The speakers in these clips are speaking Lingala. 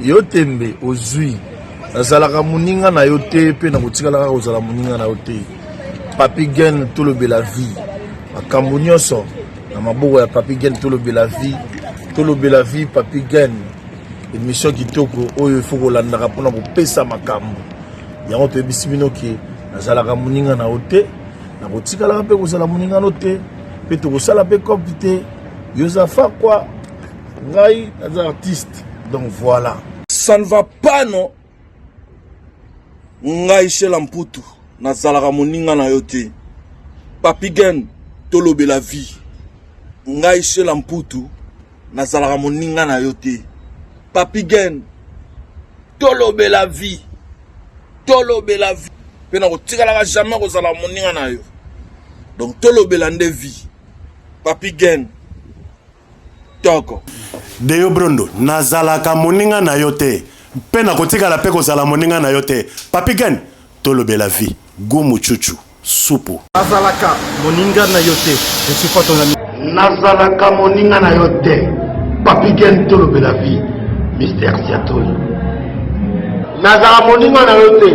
Yo tembe ozui. Nazalaka moninga na yo te mpe nakotikala kaka kozala moninga na yo te. Papy Gen tolobela vie. Makambo nyonso na maboko ya Papy Gen tolobela vie. Tolobela vie Papy Gen. Emission kitoko oyo il faut kolandaka mpona kopesa makambo. Yango toyebisi bino ke nazalaka moninga na yo te, nakotikalaka mpe kozala moninga no te, mpe tokosala mpe cope te. Yo oza fakwa. Ngai naza artiste donc voilà. Ça ne va pas non ngai Shela Mputu nazalaka moninga na yo te Papy Gen tolobela vie ngai Shela Mputu nazalaka moninga na yo te Papy Gen tolobela vie tolobela vie mpe nakotikalaka jamais kozala moninga na yo donc tolobela nde vie Papy Gen toko. Deo Brondo, nazalaka moninga na yo te mpe nakotikala mpe kozala moninga na yo te. Papy Gen, tolobela vie. Gumu chuchu, supu. Nazalaka moninga na yo te, je suis pas ton ami. Nazalaka moninga na yo te, Papy Gen, tolobela vie. Mister Siatoli. Nazala moninga na yo te,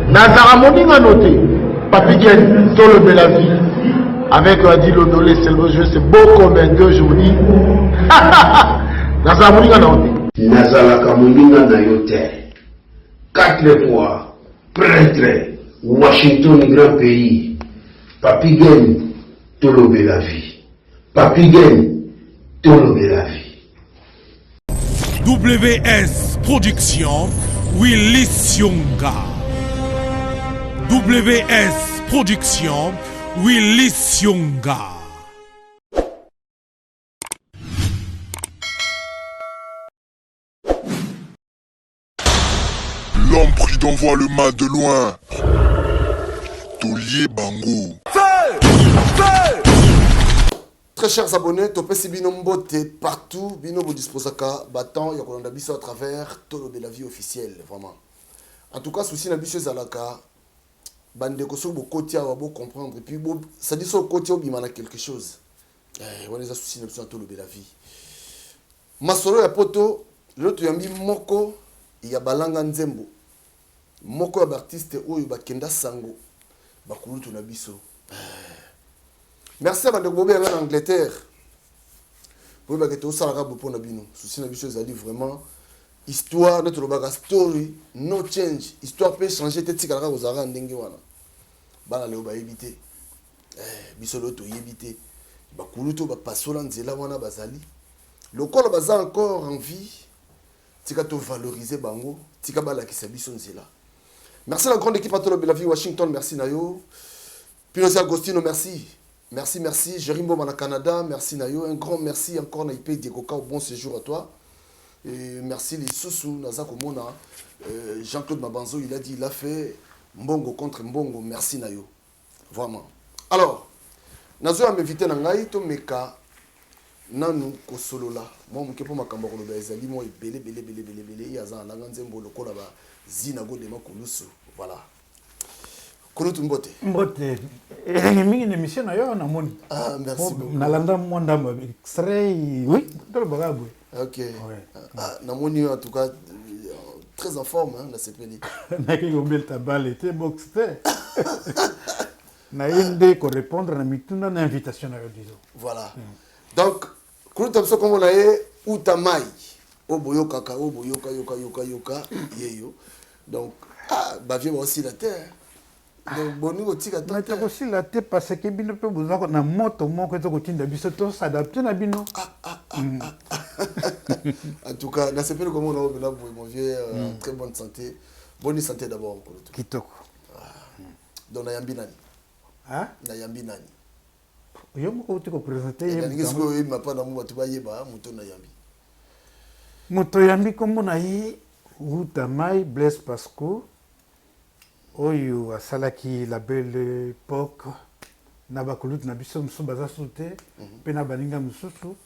nazala moninga no te, Papy Gen, tolobela vie. Avec Adi Lodolé, c'est le jeu, c'est beau comme un deux aujourd'hui. Nazala moninga na yo te. Nazalaka moninga na yo te. Quatre fois prêtre Washington grand pays Papy Gen tolobela vie Papy Gen tolobela vie. WS Production Willy Sionga WS Production Willy Sionga. L'homme prudent voit le mal de loin. Tolie bango. Très chers abonnés, topesi bino mbote partout, bino bo disposaka ba temps ya kolanda biso à travers Tolobela vie officielle vraiment. En tout cas souci na biso ezalaka bandeko soki bokoti awa bo comprendre et puis bo ça dit soki okoti obima na quelque chose. Eh, wana eza souci na biso na Tolobela vie. Masolo ya poto lelo toyambi moko ya balanga nzembo moko ya b'artiste oyo bakenda sango bakulutu na biso eh. Merci ya bandeko bobenga na Angleterre boyebaka tosalaka boye mpo na bino souci na biso ezali vraiment histoire nde tolobaka story no change histoire mpe change te tikalaka kozalaka ndenge wana bana leo bayebi te eh, biso leo toyebi te bakulutu bapasola nzela wana bazali lokola baza encore en vie tika to valoriser bango tika balakisa biso nzela. Merci la grande équipe à Tolobela Vie Washington, merci na yo. Pinosi Agostino, merci. Merci, merci. Jerry Mboma na Canada, merci na yo. Un grand merci encore na IP Diego Kao, bon séjour à toi. Et merci les sous naza komona Jean-Claude Mabanzo, il a dit il a fait Mbongo contre Mbongo, merci na yo. Vraiment. Alors, nazo ya m'inviter na ngai to meka nanu kosolola mwa moke mpo makambo ya koloba ezali mwa ebele ebele ebele ebele ebele. Ye aza alanga nzembo lokola ba Zina Godema Kulusu. Voilà. Kulutu mbote. Mbote. Elengi mingi na émission na yo namoni. Ah, merci beaucoup. Nalanda mwa ndambo ya extrait. Oui, tolobaka boye. Ok. Ouais. Ah, namoni yo en tout cas très en forme hein, nasepeli. Naki kobeta balle te boxe te. Naye nde korépondre na mituna na invitation na yo disons. Voilà. Donc kuluta biso kombo na ye uta mai oyo boyokaka oyo boyoka yoka yoka yoka yeyo. Donc ah, bavie baosila te. Donc boni kotika te. Mais tokosila te parce que bino mpe boza na moto moko eza kotinda biso tosadapte na bino. Ah, ah, ah, ah. En tout cas, nasepeli komona oyo mpena boye mon vieux, très bonne santé. Bonne santé d'abord kulutu. Kitoko. Donc nayambi nani? Hein? Nayambi nani? Yo moko outi kopresente ye. Nalingi sikoyo oyeba mpa nango bato bayeba moto nayambi. Moto oyambi nkombo na ye Ruta Mai Blaise Pasco oyo asalaki la belle époque na bakulutu na biso mosusu baza susu te mpe na baninga mosusu,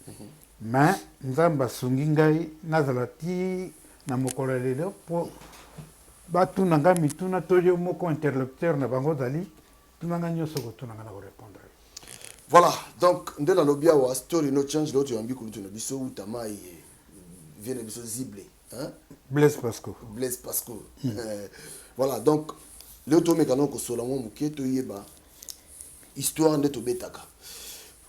mais Nzambe asungi ngai nazala ti na mokolo ya lelo mpo batuna ngai mituna to yo moko interlocuteur na bango ozali tuna ngai nyonso kotuna ngai na korépondre. Voilà, donc nde nalobi awa story no change lelo toyambi kulutu na biso uta mai vie na biso zible. Hein? Blaise Pasco. Blaise Pasco. Voilà, donc leo tomeka nano kosola mwa moke, toyeba histoire nde tobetaka.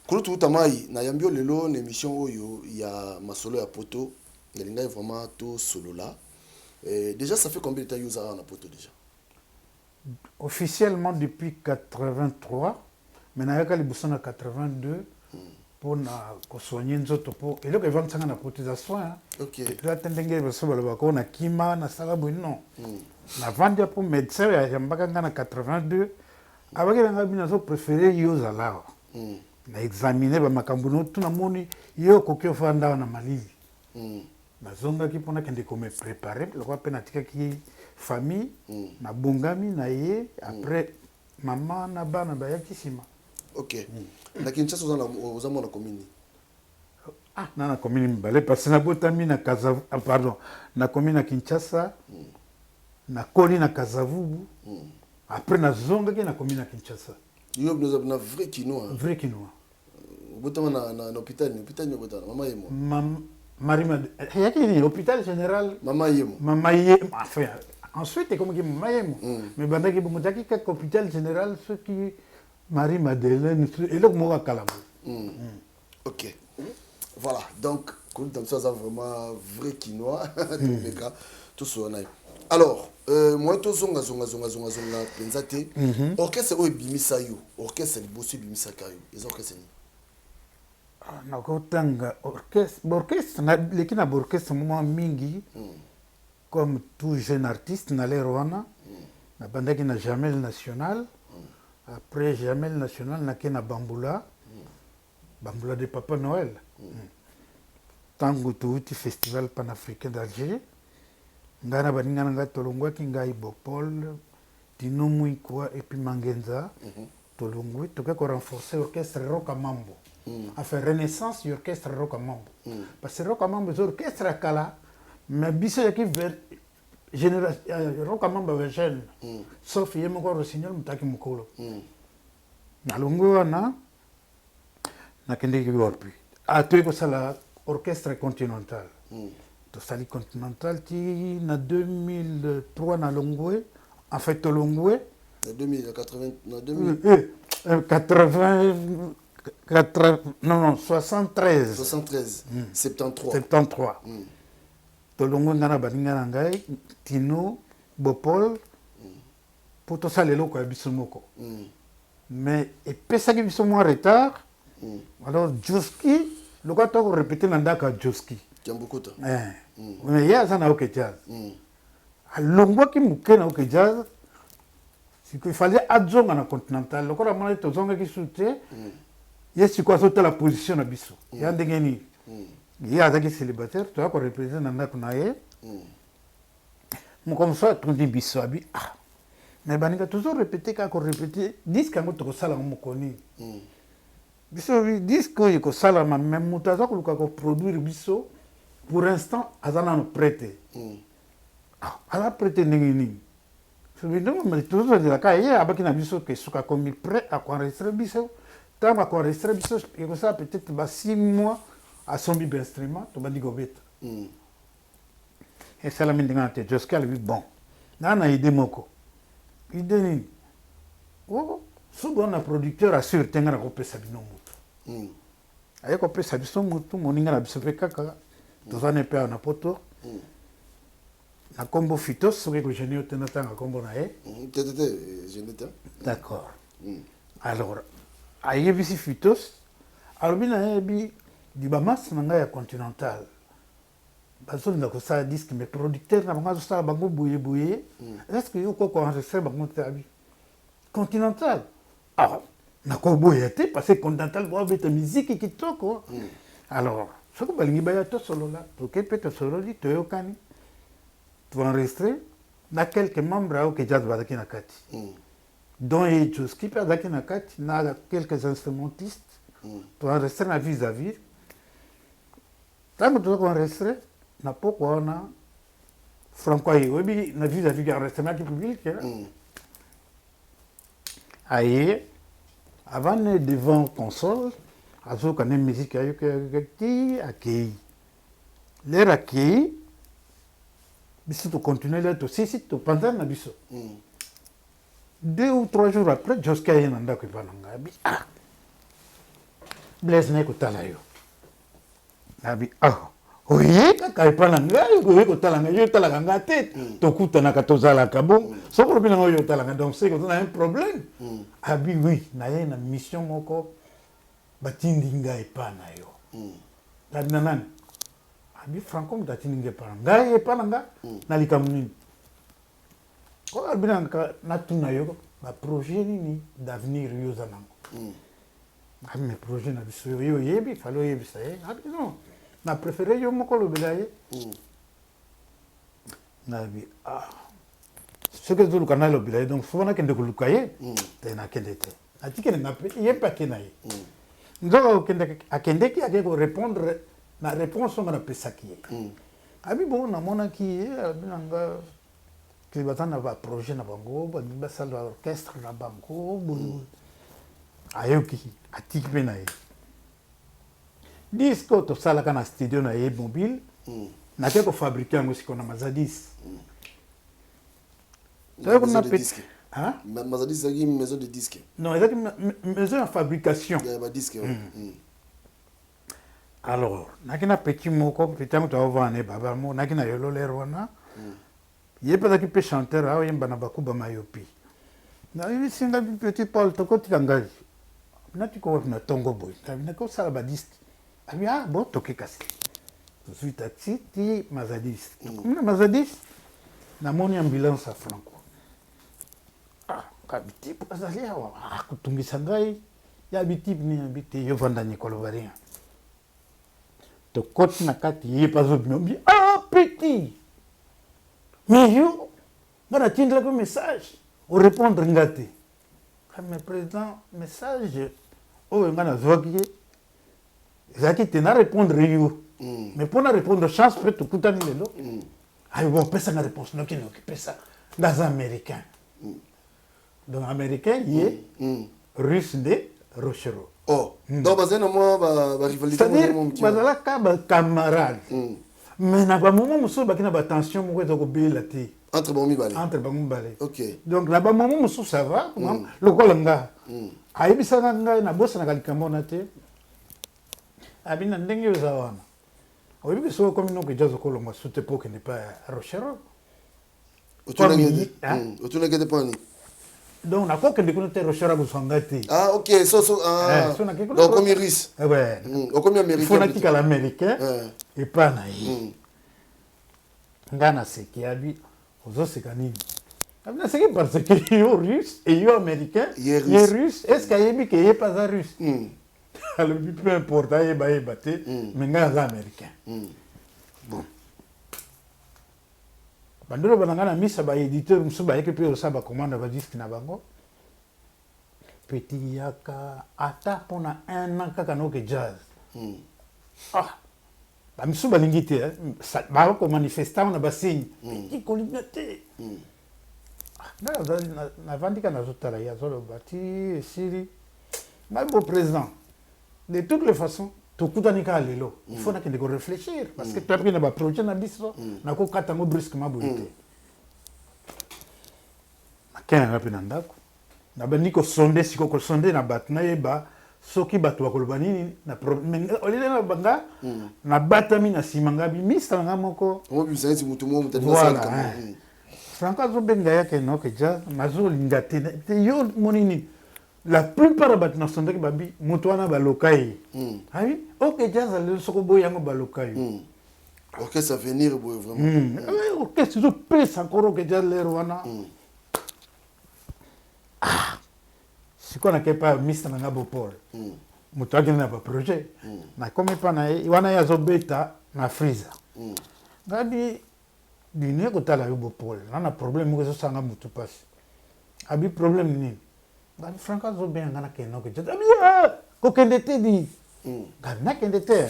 Kulutu Wuta Mai, nayambi yo lelo na émission oyo ya masolo ya poto. Nalingai vraiment tosolola. Déjà, ça fait combien de temps yo ozalaka na poto déjà? Officiellement depuis 83, mais nayaka liboso na 82 mpona kosoigne nzoto, mpo eloko evandisanga na poto eza soin. Eza te ndenge baso balobaka oyo nakima, nasala boye, non. Navandi mpo médecin oyo ayambaka nga na 82 abaki na ngai: bino azo préféré yo ozala awa na examine bamakambo no tu, namoni yo okoki ofanda awa na malili. Nazongaki mpo nakende kome préparer lokola mpe natikaki famille. Nabongami na ye, après mama na bana bayaki nsima. Ok, na Kinshasa oza mwana commune? Ah, na commune mibale, parce que nabotami na Kaza, ah, pardon, nakomi na Kinshasa, nakoli na Kazavubu, après nazongaki, nakomi na Kinshasa. Yo oza na vrai Kinois? Vrai Kinois. Obotama na hôpital ni hôpital ni obotama Mama Yemo? Marie eyaki nini, hôpital général. Mama Yemo. Mama Ye, enfin ensuite ekomaki Mama Yemo, mais bandaki bongo, ezalaki kaka hôpital général soki Marie Madeleine, eloko moko akala boye. Ok, voilà, donc koluta biso aza vraiment vrai Kinois, tomeka tosola na ye. Alors, moi tozonga zonga zonga zonga zonga mpenza te. Orchestre oyo ebimisa yo, orchestre liboso ebimisaka yo, eza orchestre nini? Ah, nakotanga orchestre, baorchestre naleki na baorchestre mwa mingi. Comme tout jeune artiste na l'heure wana, nabandaki na Jamel National. Après Jamel National, nake na Bambula, Bambula de Papa Noël. Ntango touti Festival panafricain d'Alger, ngai na baninga na ngai tolongwaki, ngai, Bopol, Tino Mwikwa et puis Mangenza, tolongwi, toke korenforcer orchestre Roka Mambo, enfin renaissance ya orchestre Roka Mambo, parce que Roka Mambo eza orchestre ya kala, mais biso eyaki Roka Mambo ya jeune, sauf ye moko Rossignol moto ayaki mokolo. Nalongwi wana, nakendeki wapi? Ah, toyei kosala orchestre Continental. Tosali Continental ti na 2003, nalongwe, en fait tolongwe. Na 2000, 80, na 2000? 80, 80, non, non, 73. 73, 73. 73. Tolongwe, ngai na baninga na ngai Tino, Bopol, mpo tosala eloko ya biso moko, mais epesaki biso mwa retard. Alors Joski, lokola tokorépéter na ndako ya Joski. Kiambukuta. Mais ye aza na OK Jazz, alongwaki moke na OK Jazz. Sikoyo ifale azonga na Continental. Lokola amonaki tozongaki su te, ye sikoyo azotala position na biso ya ndenge nini. Ye azalaki célibataire, toya korépéter na ndako na ye. Moko mosusu atundi biso, abi: ah, mais baninga, tozorépéter kaka korépéter, disque yango tokosala yango moko nini? Biso disque oyo ekosalama, mais moto aza koluka koproduire biso, pour l'instant aza nano prêt te. Ah, aza prêt te ndenge nini? Tozozela ye, abaki na biso ke soki akomi prêt, akoenregistre biso. Ntango akoenregistre biso, ekosala peut-être ba 6 mois, asombi bainstrument, tobandi kobeta. Esalami ndenge wana te. Joski alobi: bon, naa na idée moko. Idée nini? O soki wana producteur assure te, nga na kopesa bino motu. Aye kopesa biso motu, moninga na biso mpe kaka toza ne mpe awa na poto, na nkombo Fitos. Soki ekogêner yo te, natanga nkombo na ye. Te, te, te, gêne te. D'accord. Alors ayebisi Fitos, alobi: nayebi libamasi na ngai ya Continental, bazolinga kosala disque, mais producteur na bango azosala bango boye boye. Est ce que yo koko enregistre bango te? Abi: Continental, ah, nakoboya te, parce que Continental babeta miziki kitoko. Alors soki balingi baya, tosolola. Toke mpe tosololi, toyokani, toenregistre na quelques membres ya OK Jazz bazalaki na kati, dont ye Joski mpe azalaki na kati na quelques instrumentistes. Toenregistre na vis à vis. Ntango toza koenregistre na pokwa wana, Franco aye. Oyebi, na vis à vis enregistrement public, aye, avandi devant console, azoyoka nde musique, ayoki ti akei. L'heure akei Biso tocontinue le tosisi, topanzani na biso. 2 ou 3 jours après, Joske aye na ndako epa na ngai, abi: "Ah, Blaise, naye kotala yo." Nabi: "Ah, oye kaka epa na ngai, oye kotala ngai? Yo otalaka ngai te. Tokutanaka, tozalaka bon. Soki olobi na ngai oyo otalaka, donc c'est que oza na un problème." Abi: "Oui, naye na mission moko, batindi ngai epa na yo." Abi: "Na nani?" Abi: "Franco moto atindi ngai epa na ngai." "Epa na ngai na likambo nini?" Oyo alobi na natuna yo baprojet nini d'avenir yo oza nango. Abi: "Mais projet na biso, yo oyebi, fallait oyebisa ye." Abi: "Non, na préféré yo moko olobela ye." Nabi: "Ah, soki ezoluka nalobela ye, donc faut nakende koluka ye te. Nakende te, natikende nga mpe ye mpe ake na ye." Nzoka akendeki, ake korépondre na réponse onga napesaki ye. Abi: "Bon, namonaki ye, abi na nga ke baza na baprojet na bango, balingi basala orchestre na bango boye." Ayoki, atiki mpe na ye disque oyo tosalaka na studio na ye mobile. Nake kofabriquer yango sikoyo na Mazadis. Maison de disque. Mazadis ezalaki maison de disque? Non, ezalaki maison ya fabrication. Ya badisque. Alors naki na petit moko, petit yango toavana ye baba moko, naki na yolo lere wana. Ye mpe azalaki mpe chanteur, aoyemba na Bakuba Mayopi. Nayebisi ngai: "Petit Paul, tokotika ngai natika wapi na ntongo boye?" Ngabi: "Naki osala badisque." Abi: "Ah bon, toke kasi." Tozwi taxi ti Mazadis. Tokomi na Mazadis, namoni ambulance ya Franco. Ah, ngabi: "Type azali awa, ah, kotungisa ngai." Yabi: "Type nini?" Abi: "Te, yo vanda, koloba rien." Tokoti na kati, ye mpe azobima. Bi: "Ah, petit, mais yo nga natindelaki message, orépondre nga te." Ah, mais président, message oyo nga nazwaki ye ezalaki te na répondre yo, mais mpo na répondre, chance mpe tokutani lelo. Ayi: "Bon, pesa nga réponse noki noki, pesa nga." Aza américain, donc américain ye, russe nde Rochereau. Oh, donc bazali na mwa barivalité? C'est-à-dire bazalaka bacamarade, mais na bamoment mosusu baki na batension moko eza kobela te. Entre bango mibale? Entre bango mibale. Donc na bamoment mosusu ça va. Lokola nga ayebisaka ngai, nabosanaka likambo wana te. Abi: "Na ndenge oza wana, oyebi soki okomi noko ejaza, okolongwa su te mpo okende pa ya Rochereau." Otunaki te mpo nani? Donc nakokende kuna te, Rochereau akozwa ngai te. Ah ok, so ah. Eh, so nakei kuna. Donc okomi russe? Ouais. Okomi américain. Faut natikala américain epa na ye. Ngai naseki. Abi: "Ozoseka nini?" Abi: "Naseki parce que yo russe et yo américain." Ye russe. Ye russe, est ce que ayebi ke ye mpe aza russe? Alobi: "Peu importe, ayeba yeba te, mais ngai aza américain." Bon, bandolo bana ngai na misa, baéditeur mosusu bayaki mpe kosala bacommande ya badisque na bango. "Petit, yaka ata mpona un an kaka na OK Jazz." Ah, bamisusu balingi te, eh. Bakomanifeste na basigne: "Petit, kolinga te." Ah, ngai navandi kaka, nazotala ye azoloba ti esili. Ngai: "Bo président, de toutes les façons tokutani kaka lelo, il faut nakende koréfléchir parce que toyaki na baprojet na biso, nakokata yango brusquement boye te." Nakendanga mpe na ndako, nabandi kosonder siko, kosonder na bato, nayeba soki bato bakoloba nini na olele na banga. Nabatami na nsima, nga bimisa na nga moko. Omobimisa neti motu moko moto alingi Voilà, asala likambo. Hein. Franco azobenga ye akende OK Jazz, nazolinga te. Te, yo moni nini? La plupart ya bato nasondaki babi moto wana baloka ye. Abi OK Jazz lelo, soki oboyi yango, baloka yo. Orchestre avenir boye vraiment. Orchestre ezopesa encore OK Jazz lere wana. Ah, sikoyo nakei pa mista na nga Bopol, moto akende na baprojet. Nakomi mpa na ye wana, ye azobeta na Freezer. Ngabi: "Dine kotala yo Bopol, na problème moko ezosanga motu mpasi." Abi: "Problème nini?" Ngabi: "Franco azobenga nga nakende OK Jazz." Abi: "Ah, kokende te di." Ngabi: "Nakende te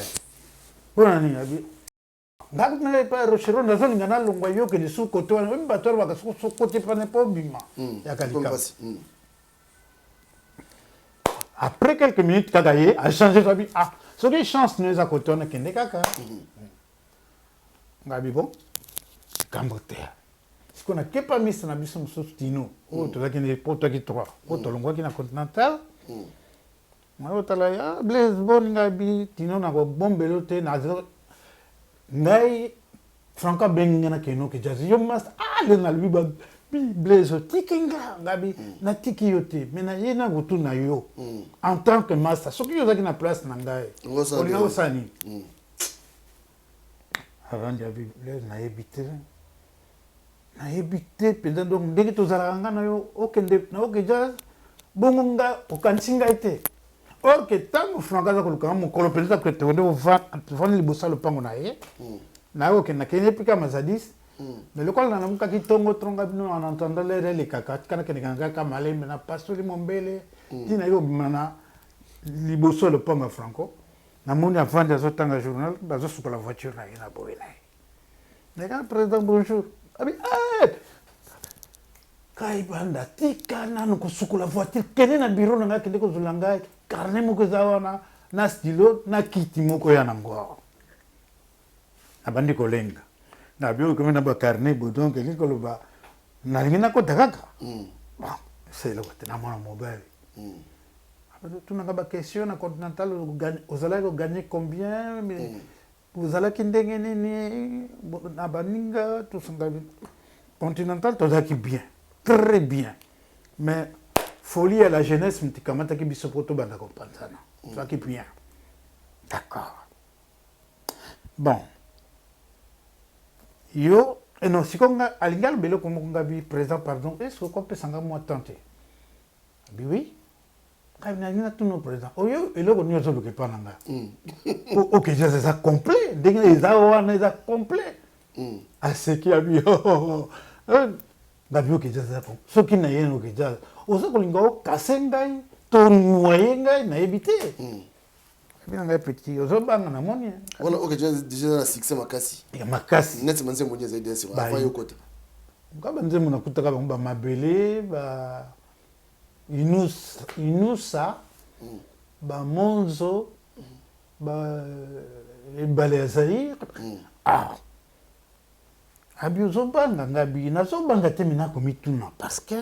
mpona nini?" Abi: "Nga kutu na epa Rochereau, nazolinga nalongwa, yo okende su kote wana. Oyebi bato wana baka soki kote pana mpo obima yaka likambo." Mpasi. Après quelques minutes kaka ye achange, abi: "Ah, soki chance no eza kote wana, kende kaka." Ngabi: "Bon." Likambo te. Sikoyo nakepa misa na biso mosusu Tino oyo tozalaki nde po toyaki trois oyo tolongwaki na Continental. Naye kotala ye, ah Blaise boni ngai bi Tino nakobombela yo te nazo ngai Franco abengi ngai nakende oke jazz yo masta ah nde nalobi ba bi Blaise otiki nga ngai bi natiki yo te mais naye na kotuna yo en tant que masta soki yo ozalaki na place na ngai olinga osala nini? Avandi abi Blaise nayebi te nayebi te mpenza donc ndenge tozalaka nga na yo okende na oke jazz bongo nga okanisi ngai te or ke ntango frank aza koluka nga mokolo mpenza tokende tovandi liboso ya lopango na ye naye okende nakende mpe kaka mazadis mais lokola nalamukaki ntongo tronga bino en entendant l'heure elekaka tika nakendeka na kaka malembe na pasoli mombele ntina ye kobima na liboso ya lopango ya franco Namoni avandi azotanga journal bazosukola voiture na ye na boye na ye. Neka president bonjour. Abi eh! Kai banda tika nanu kosukola voiture kende na bureau na ngai kende kozwela ngai carnet moko eza wana na stylo na kiti moko ya nango awa. Nabandi kolenga. Na bi okomi na ba carnet bo donc elingi koloba nalingi nakota kaka. Bon, se eloko te na mwana mobali. Tuna nga ba question na continental ozalaki ko gagner combien mais ozalaki ndenge nini na baninga tosanga continental tozalaki bien très bien mais folie ya la jeunesse moto ekamataki biso mpo tobanda kopanzana tozalaki bien d'accord bon yo eh non sikoyo nga alingi aloba eloko moko nga bi président pardon est ce que okopesa nga mwa temps te Abi oui. Ngai nalingi natuna yo president oyo eloko nini ozoluka epa na nga po ok jazz eza complet ndenge eza wana eza complet aseki abi ngabi ok jazz eza complet soki na ye ok jazz oza kolinga okase ngai to noye ngai nayebi te abi na ngai petit ozobanga namoni wana ok jazz déjà na succès makasi ya makasi neti banzembo nini ezali déjà avant yo kota nga banzembo nakutaka bango bamabele ba Inusa, ba Monzo, ba ebale ya Zaïre. Ah! Abi ozobanga nga abi nazobanga te mais nakomituna parce que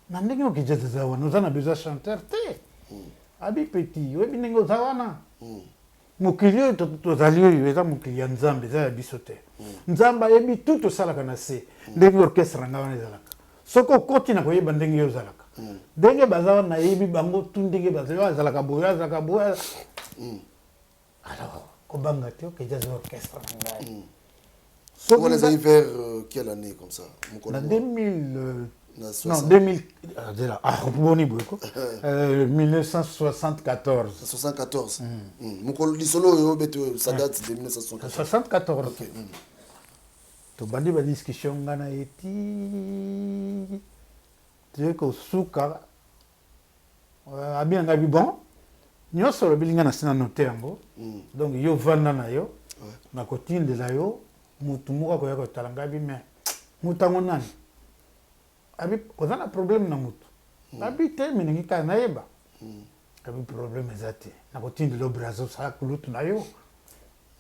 na ndenge oyo Kijaz eza wana oza na besoin chanteur te. Abi petit oyebi ndenge oza wana. Mokili oyo tozali oyo eza mokili ya Nzambe, eza ya biso te. Nzambe ayebi tout tosalaka na se. Ndenge orchestre na ngai wana ezalaka. Soki okoti na koyeba ndenge yo ozalaka. Ndenge baza wana nayebi bango tout ndenge bazali. Oyo azalaka boye, oyo azalaka boye. Alors, kobanga te, okeja eza orchestre na ngai. Soki wana ezali vers euh, quelle année comme ça? Na 2000 euh, non 2000 ah, zela ah boni boye ko euh, 1974 74 mm. mm. mokolo lisolo oyo obeti oyo ça date de 1974 74 okay. mm. tobandi ba discussion nga na ye ti toye kosuka euh, abi na ngai bi bon nyonso olobeli ngai nasi na note yango mm. donc yo vanda na yo nakotindela yo motu moko akoya kotala ngai bi mais moto yango nani abi oza na problème na motu mm. abi te me ningi kaka nayeba mm. abi problème eza te nakotindela yo brazo osala kulutu na yo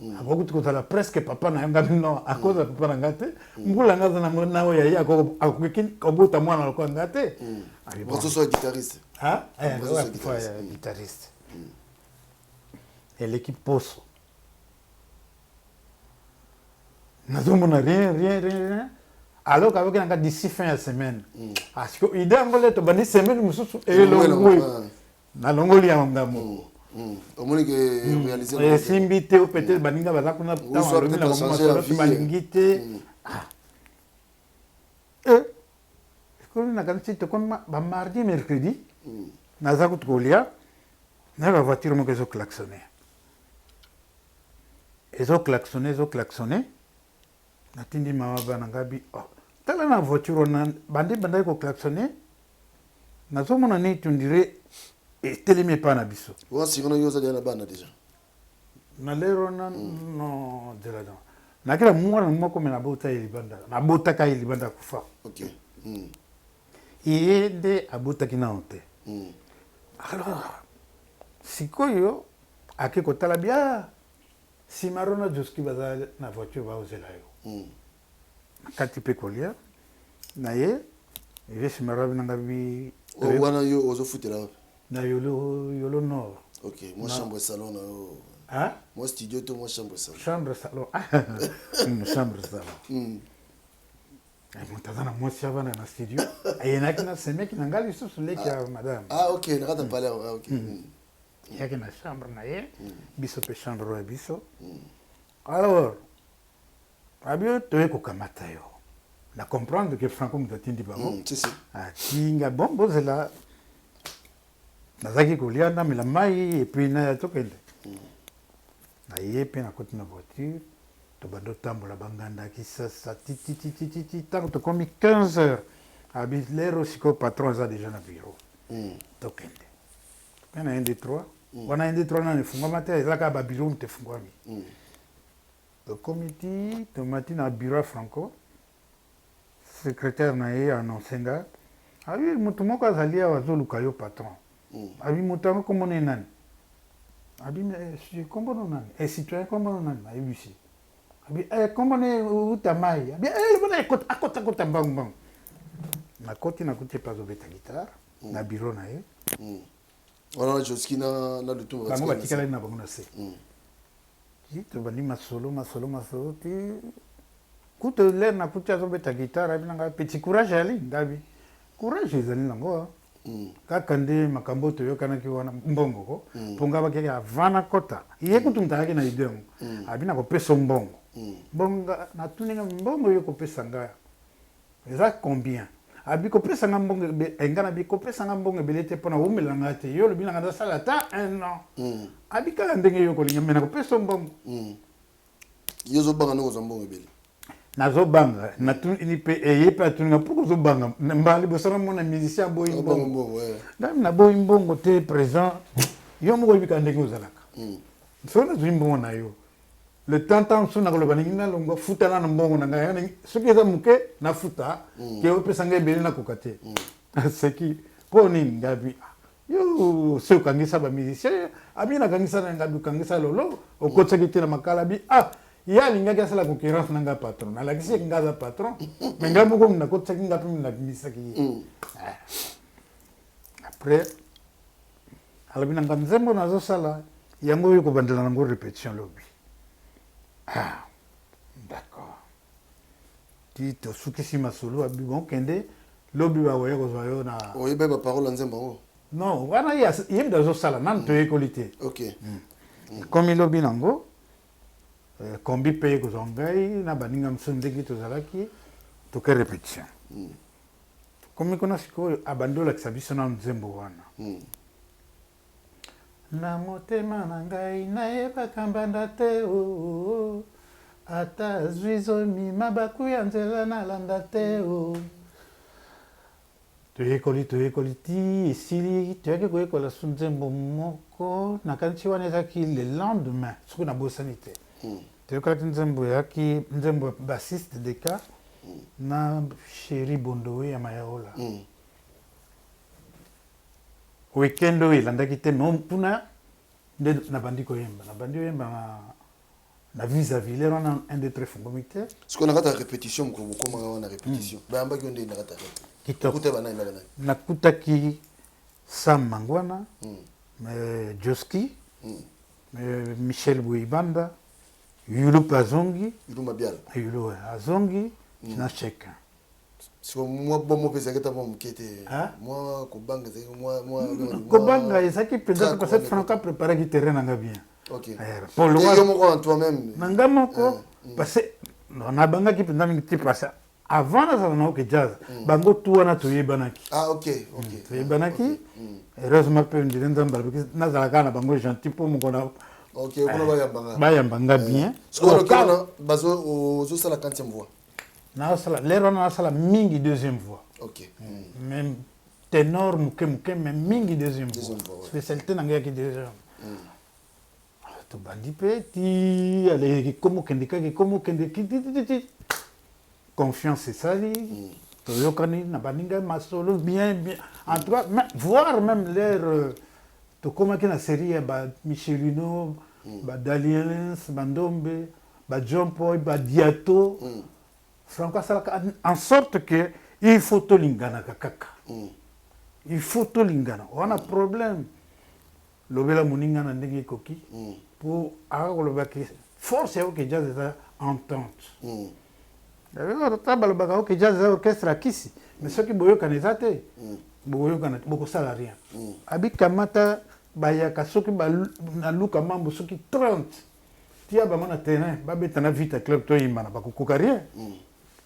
mm. akoki kutu kozala presque papa na yo ngai non akozala papa na ngai te mbula ngai aza nango na oyo ya ye akoki kobota mwana lokola ngai te brazo ya guitariste eh, guitariste eleki poso nazomona rien rien rien rien alors qu'avec nanga d'ici fin ya semaine mm. ah, siko ide yango le tobandi semaine mosusu elongwe nalongoli yango nga moko mm. mm. omoni ke réaliser esimbi te ou peut-être baninga baza kuna ntango alobi na bango masolo balingi te ah. eh, ekomi nakanisi tokomi ba mardi mercredi naza kutu kolia na ba voiture moko ezo klaxonner ezo klaxonner ezo klaxonner natindi mama bana ngai bi oh, tala na voiture wana bandi bandaki ko klaxonner nazomona nini on dirait etelemi epai na biso wana sikoyo yo ozali na bana deja na lero wana mm. non zela non nakela mwana moko me nabota ye libanda nabotaka ye libanda akufa okay. mm. ye nde abotaki nano te mm. alors sikoyo ake kotala bia simaro na joski baza na voiture baozela yo mm. Nakati mpe kolia na ye, eve nsima rabi na nga bi. Oh, wana yo ozofutela wapi? Na Yolo, Yolo Nord. Ok, mwa chambre salon na yo. Hein? Mwa studio to mwa chambre salon? Chambre salon. Chambre salon. Eh, moto aza na mwasi avanda na studio, ayenaki na semeki na ngai lisusu, leki ya madame. Ah ok, na kati ya palais. Ah ok. Eyaki na chambre na ye, biso mpe chambre oyo ya biso. Alors abi toye kokamata yo, na comprendre que Franco moto atindi bango. Si, si. Atinga bon, bozela, nazalaki kolia, namela mai et puis naya tokende. Naye mpe nakoti na voiture, tobanda otambola banganda Kisasa tititititi. Ntango tokomi 15 heures, abi lero sikoyo patron aza déjà na bureau, tokende. Tokende na 1 2 3 wana. 1 2 3 nano efungwama te, eza kaka babureau moto efungwami. Tokomi ti tomati na bureau ya Franco, secrétaire na ye annonce nga, abi motu moko azali awa azoluka yo patron. Abi moto yango kombo na ye nani? Abi kombo no nani? Citoyen, kombo no nani? Ayebisi. Abi kombo na ye uta mai. Abi loba na akota, akota mbangu mbangu. Nakoti, nakuti epe azobeta guitare na bureau na ye. Wana na Joski na Lutumba? Bango batikalaki na bango na se. Ti tobandi masolo, masolo, masolo, ti kutu lere nakuti azobeta guitare, abi na ngai: "Petit, courage." Ali ngabi courage ezali nango kaka nde makambo oyo toyokanaki wana, mbongo ko, mpo nga bakeki avant nakota ye kutu moto ayaki na idée yango. Abi na kopesa mbongo. Mbongo, natuni nga, mbongo oyo kopesa nga eza combien? Abi kopesa nga mbongo nga nabi kopesa nga mbongo ebele te, mpona wumela nga te. Yo olobi na nga nasala ata un an. Abi kaka ndenge yo kolinga, me nakopesa mbongo. Yo ozobanga ndenge ozwa mbongo ebele? Nazobanga, natuni mpe eye mpe atuninga mpo kozobanga mbala liboso namona musicien aboyi mbongo. Ngai naboyi mbongo te, présent. Yo moko oyebika ndenge ozalaka. Soki nazwi mbongo na yo, le temps temps mosusu nakoloba ndenge nalongwa, futa nano mbongo na ngai. Soki eza moke, nafuta ke opesa ngai ebele, nakoka te. Aseki: "Mpo nini?" Ngabi: "Yo se okangisa bamusicien." Abi: "Nakangisa na?" Ngabi: "Okangisa lolo, okotisaki te na makala." Abi: "Ah, ye alingaki asala concurrence na nga patron, nalakisi ye nga aza patron, mais ngai moko nakotisaki, nga mpe nabimisaki ye." Après alobi na nga: "Nzembo nazosala yango oyo, kobandela nango répétition lobi." Ah d'accord. Ti tosukisi masolo, abi: "Bon, kende, lobi bakoya kozwa yo na." Oyebi baparole ya nzembo yango? Non, wana ye mutu azosala nanu, toyekoli te. Komi lobi nango, kombi mpe ye kozwa ngai na baninga mosusu, ndenge tozalaki, toke répétition. Komi kuna sikoyo, abandi olakisa biso nanu nzembo wana: "Na motema na ngai nayebaka mbanda te, o ata azwi zomi mabaku ya nzela nalanda te o." Toyekoli, toyekoli ti esili. Toyaki koyekola su nzembo moko, nakanisi wana ezalaki le lendemain soki nabosani te. Toyekolaki nzembo, eyaki nzembo ya bassiste Deka na Chéri Bondowe ya Mayaola. Weekend oyo elandaki te, mais mpuna nde nabandi koyemba, nabandi koyemba na vis-à-vis. Lero wana 1 2 3 efungwami te. Sikoyo na kati ya répétition, mokolo bokomaka wana répétition, bayambaki yo nde na kati ya répé? Kitoko. Okuta banani na banani? Nakutaki Sam Mangwana, Joski, Michel Boibanda, Yulu mpe azongi. Yulu Mabiala? Yulu azongi na chacun. Siko mwa bomo mpe ezalaki ata mwa moke te? Mwa kobanga ezalaki mwa Kobanga ezalaki mpenza te, parce que Franco préparaki terrain na nga bien. Yo moko en toi-même? Na nga moko, parce que nabangaki mpenza mingi te, parce avant nazala na OK Jazz, bango tu wana toyebanaki. Ah ok. Toyebanaki. Heureusement mpe ndire Nzambe alobaki nazala kaka na bango gentil, mpo moko na Ok, kuna bayambanga. Bayambanga bien. Sikoyo wana ozosala quantième voix? Nasala lero wana, nasala mingi deuxième voix. Même ténor moke moke, mais mingi deuxième voix. Spécialité na ngai yaki deuxième. Tobandi mpe ti aleki, komo okende kaka, komo okende titititi, confiance esali, toyokani na baninga, masolo bien bien. En tout cas, voire même l'air tokomaki na série ya bamichelino, badaliens, bandombe, bajohn Poy, badiato. Franco asalaka en sorte que il faut tolinganaka kaka. Il faut tolingana. Wana problème. Lobela moninga na ndenge ekoki. Po aka koloba ke force ya OK Jazz eza entente. Ata balobaka OK Jazz eza orchestre ya kisi, mais soki boyokana eza te, bokoyokana te, bokosala rien. Abi kamata bayaka soki naluka mambo soki 30 tia bango na terrain babeta na Vita Club toyimbana bakokoka rien.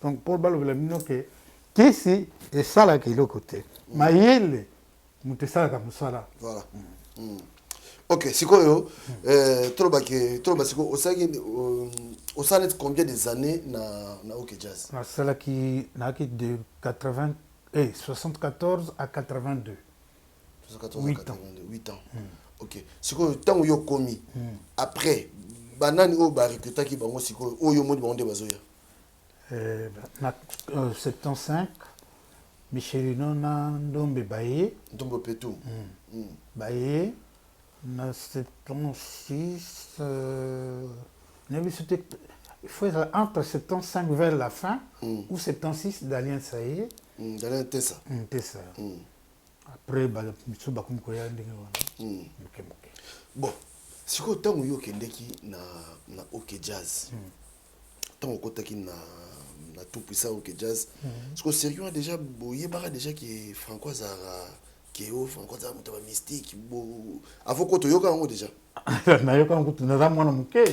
Donc po balobela bino ke kisi esalaka eloko te, mayele moto esalaka mosala. Voilà. Ok, sikoyo toloba ke toloba sikoyo osalaki osala neti combien des années na OK Jazz? Nasalaki nayaki de 80 eh, 74 à 82. 74 à 82, 8 ans. Ok, sikoyo ntango yo okomi, après banani oyo barecrutaki bango sikoyo oyo omoni bango nde bazoya? Na 75 Michelino na Ndombe baye. Ndombe Petu. Baye na 76, nayebi so te, il faut ezala entre 75 vers la fin ou 76 Dalien Saye. Dalien Tessa. Tessa. Après misu bakomi koya ndenge wana moke moke. Bon, sikoyo ntango yo okendeki na OK Jazz, ntango okotaki na tout puissant OK Jazz, sikoyo sérieux wana déjà boyebaka déjà ke Franco azalaka ke o Franco azalaka moto ya bamystique bo avant ko toyoka yango déjà? Nayoka yango kutu naza mwana moke,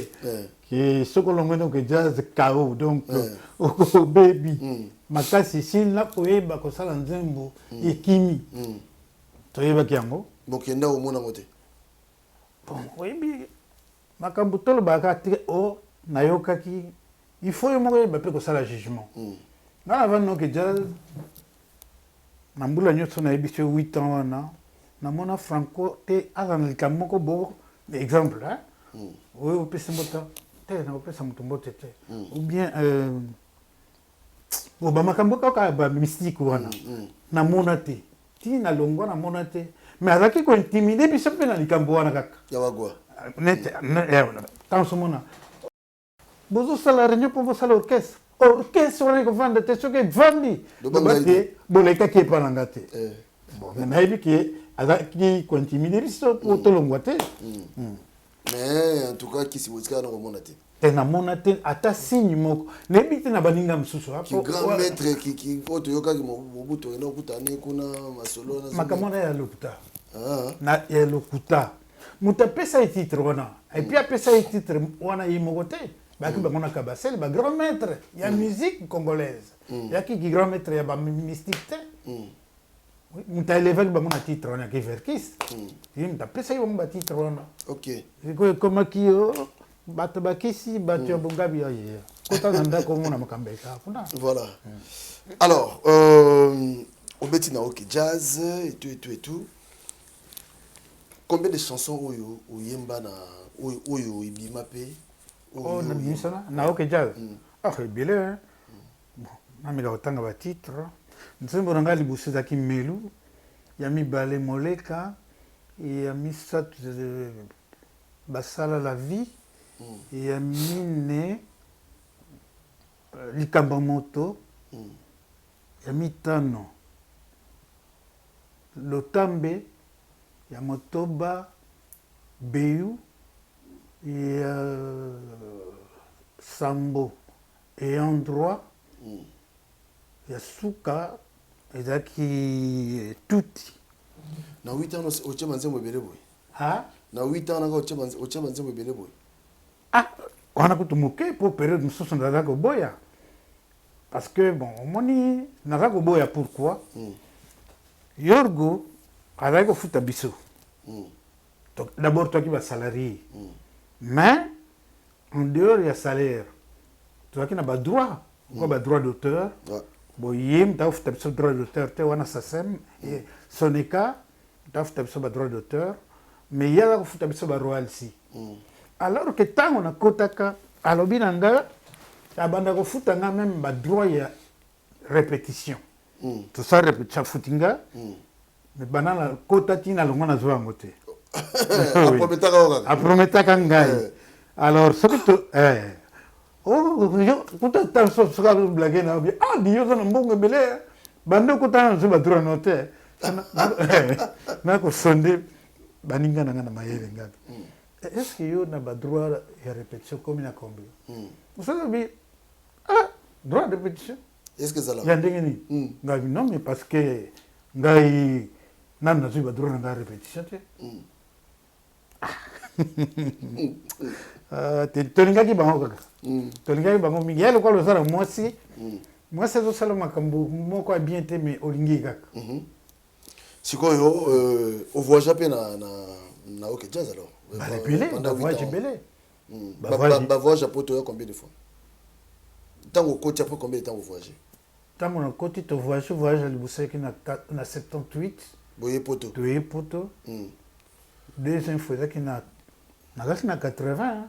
ke soki olongwe OK Jazz, kao donc obebi makasi si na koyeba kosala nzembo ekimi. Toyebaki yango. Bokenda omona yango te? Bon, oyebi makambo tolobaka te o nayokaki, il faut yo moko oyeba mpe kosala jugement. Nga navandi OK Jazz na mbula nyonso nayebi so 8 ans wana, namona Franco te aza na likambo moko bo exemple oyo opesi mbote te, nakopesa moto mbote te, ou bien bo bamakambo kaka bamystique wana, namona te ti nalongwa, namona te. Mais azalaki kointimider biso mpe na likambo wana kaka. Ya bagwa. Nete ntango somona bozosala réunion mpo bosala orchestre, orchestre wana ekovanda te soki evandi loba te bolekaki epa na nga te. Bon, mais nayebi ke azalaki kointimider biso mpo tolongwa te. Mais en tout cas kisi botikala na komona te? Te, namona te ata signe moko, nayebi te na baninga mosusu. Ki grand maître ki oyo toyokaki Mobutu okenda kokutana kuna masolo wana? Makambo wana ya lokuta, na ya lokuta. Moto apesa ye titre wana, et puis apesa ye titre wana ye moko te, bayaki bango na Kabasele, bagrand maître ya musique congolaise, yaki ki grand maître ya bamystique te. Moto aelevaki bango na titre wana yaki Verkis, ye moto apesaki bango batitre wana. Sikoyo ekomaki yo bato bakisi bato ya bongabi ya ye kota na ndako omona makambo eka kuna. Voilà. Alors obeti na OK Jazz et tout et tout et tout, combien de chansons oyo oyemba na oyo ebima mpe? Oyo nabimisana na OK Jazz, ah, ebele hein. Bon, nameka kotanga batitre. Nzembo na ngai liboso ezalaki Melu, ya mibale Moleka, ya misato Basala la vie, ya mine Likambo ya moto, ya mitano Lotambe, ya motoba Beyu, ya sambo Ayant droit, ya suka ezalaki Tuti. Na 8 ans otie banzembo ebele boye? Ha? Na 8 ans naka otie banzembo ebele boye? Ah, wana kutu moke, mpo période mosusu naza koboya, parce que bon, omoni naza koboya pourquoi? Yorgo azalaki kofuta biso. Donc d'abord toaki basalarié, mais en dehors ya salaire tozalaki na badroit kwa badroit d'auteur. Boye moto akofuta biso droit d'auteur te wana SACEM, Soneca moto akofuta biso badroit d'auteur, mais ye aza kofuta biso baroyalty, alors que ntango nakotaka alobi na nga abanda kofuta nga même badroit ya répétition. Tosala répétition, afuti nga, mais banda nakota ti nalongwa nazwa yango te. Aprometaka yo kaka? Aprometaka ngai. Alors soki to Oh, yo kuta ata soki azoblage na yo ah di yo oza na mbongo ebele banda okotana na biso badroit no te nakosonde baninga na nga na mayele ngabi hmm. est ce que yo na badroit ya répétition komi na combien hmm. mosusu bi ah droit de répétition ya ndenge nini hmm. ngabi non mais parce que ngai nanu nazwi badroit na ngai ya répétition te Ah, tolingaki bango kaka mm. tolingaki bango mingi ya lokola oza na mwasi mm. mwasi azosala makambo moko ya bien te mais olingi kaka mm-hmm. sikoyo euh, ovoyagea mpe na, na, na ok jazz alors ebele bavoyage ebele mm. bavoyage ya poto oya combien de fois ntango okoti après combien de temps ovoyage Tango na koti to voyage voyage ya liboso eyaki na na 78 boye poto toye poto mm. deuxième fois ezalaki na nazalaki na 80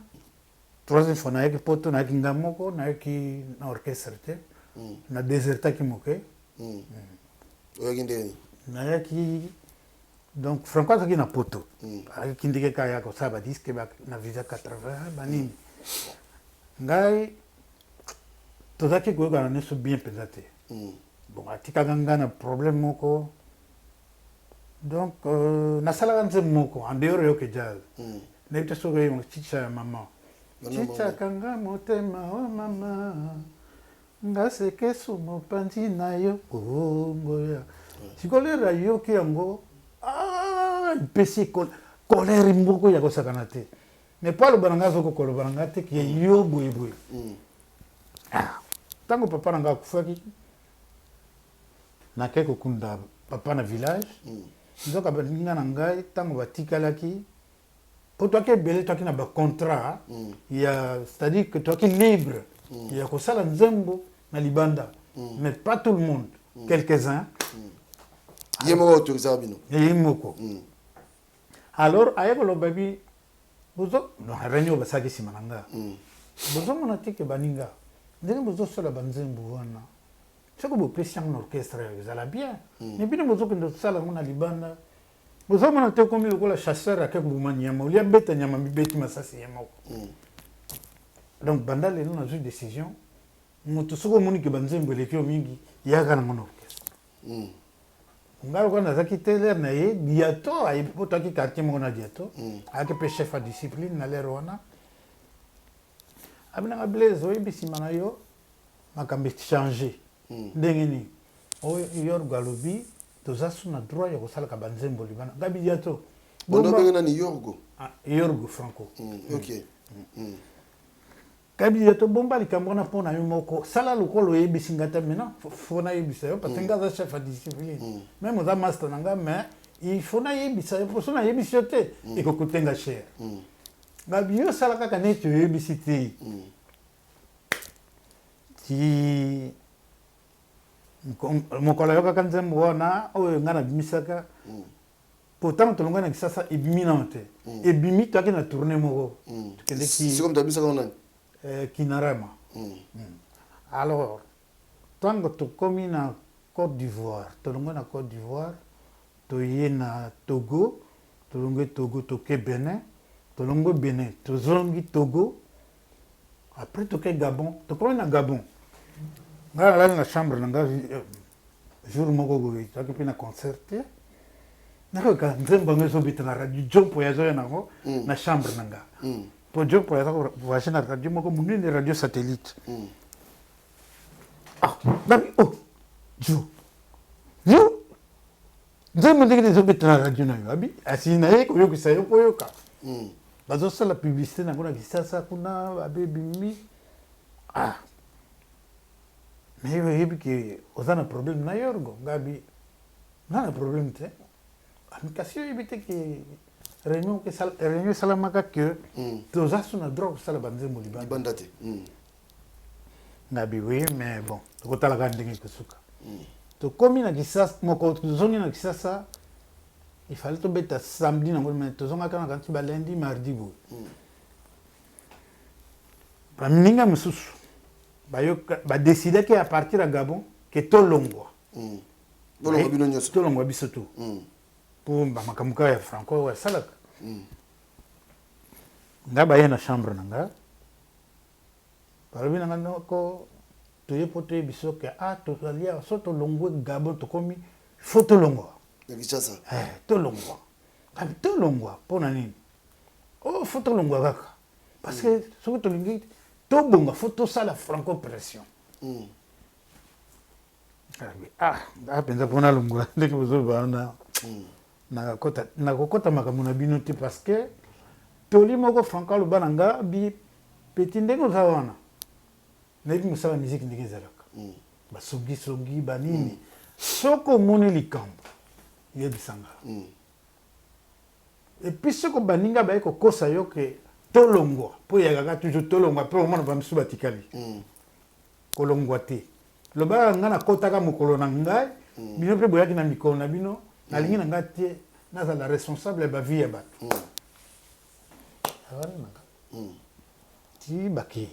troisième fois nayaki poto nayaki nga moko nayaki na orchestre te mm. na desertaki moke mm. mm. oyaki ndenge nayaki donc franco azalaki na poto mm. ayaki ndenge kaka ya kosala badiske na visa 80 banini mm. ngai tozalaki koyokana nyonso bien mpenza te mm. bon atikaka ngai na problème moko donc euh, nasalaka nzembo moko en dehors yoke jazz mm. nayebi te soki oyebi chicha ya mama chichaka nga motema o oh mama nga sekesu mopanzi na yo ongoya oh, sikoyo lere ayoki yango ah, epesi kolere moko ya kosakana te Mais po aloba na nga azo koka koloba na nga te ke yo boye boye. Mm. Ah, tango papa na nga akufaki nakei kokunda papa na village mm. nzoka baninga na ngai ntango batikalaki mpo toaki ebele toaki na bacontrat mm. ya c'est-à-dire que toaki libre mm. ya kosala nzembo na libanda mm. mais pas tout le monde mm. quelques-uns mm. ye moko autorisaka bino ye moko mm. Alors aye koloba bi bozo non réunion basalaki nsima na nga mm. bozomona te ke baninga ndenge bozosala banzembo wana soki bopesi yango na orchestre ezala bien mm. mais bino bozokende kosala yango na libanda bozomona te okomi lokola chasseur ake koboma nyama olia beta nyama mibeti masasi ye moko mm. donc banda lelo nazwi décision moto soki omoni ke banzembo eleki yo mingi yaka nango na orchestre mm. Nga lokola nazalaki te lere na ye Diato ayebi po toyaki quartier moko na Diato mm. ayaki mpe chef ya discipline na lere wana abi nanga Blaise oyebi nsima na yo makambo echange mm. ndenge nini oyo Yorgo alobi toza su na droit ya kosalaka banzembo libanda ngabi Diato bongo nani Yorgo ah, Yorgo Franco mm, ok mm. Mm. Kabila tobomba likambo wana mpo na yo moko sala lokola oyebisi nga te maintenant faut nayebisa yo parce que mm. nga aza chef ya discipline mm. meme oza master na nga mais il faut nayebisa yo mpo so nayebisi yo te mm. ekokute nga cher mm. ngabi yo osala kaka neti oyebisi te mm. ti mokolo ayokaka nzembo wana oyo nga nabimisaka mm. Po tango tolongwaki na Kisasa ebimi nano te. Mm. Ebimi toyaki na tournée moko. Mm. Tokendeki Siko moto abimisaka nani? Eh, Kinarama. Mm. Mm. Alors tango tokomi na Côte d'Ivoire, tolongwe na Côte d'Ivoire, toye na Togo, tolongwe Togo toke Benin, tolongwe Benin tozongi Togo, après toke Gabon, tokomi na Gabon. Ngai nalali na chambre na ngai euh, jour moko boye toyaki mpe na concert te nakoyoka nzembo yango ezobeta na radio jompo azoya nango mm. na chambre na nga mm. mpo jompo aza voyage na radio moko monene radio satellite mm. ah, nabi oh jo yo nzembo ndenge ezobeta na radio na yo abi asili na ye koyokisa yo koyoka mm. bazosala publicité nango na kisasa kuna abebimi ah Mais yo oyebi ke oza na problème na Yorgo? Nga abi nga na problème te. Ah, kasi yo oyebi te ke réunion réunion esalamaka ke mm. toza su na droit kosala banzembo libanda. Libanda te. Mm. Nga abi oui mais bon tokotala kaka ndenge ekosuka. Mm. Tokomi na Kisasa moko tozongi na Kisasa il fallait tobeta samedi nango mais tozongaka na kanti ba lundi mardi boye. Mm. Baninga mosusu bayoka ba decidaki à partir ya Gabon que tolongwa mm. Bolongwa bino nyonso tolongwa biso tout mm. po ba makambo kaka ya franco oyo asalaka mm. nga baye na chambre na nga Balobi na nga noko toye po toyebisa yo ke ah tozali awa soki tolongwe Gabon tokomi faut tolongwa. Na Kinshasa. Eh tolongwa. Ngabi tolongwa pona nini? Oh faut tolongwa kaka. Parce que soki tolingi tobonga faut tosala franco pression. Ngabi ah nga penza po nalongwa ndenge bozoloba wana nakokota nakokota makambo na bino te parce que toli moko franco aloba na nga bi petit ndenge oza wana nayebi mosala ya miziki ndenge ezalaka basongisongi banini soki omoni likambo yebisa nga epuis soki baninga baye kokosa yo ke tolongwa mpo eyakaka toujours tolongwa mpe omona bamisusu batikali kolongwa te lobaka nga nakotaka mokolo na ngai bino mpe boyaki na mikolo na bino nalingi na ngai te nazala responsable ya bavie ya bato avandi na nga ti bakei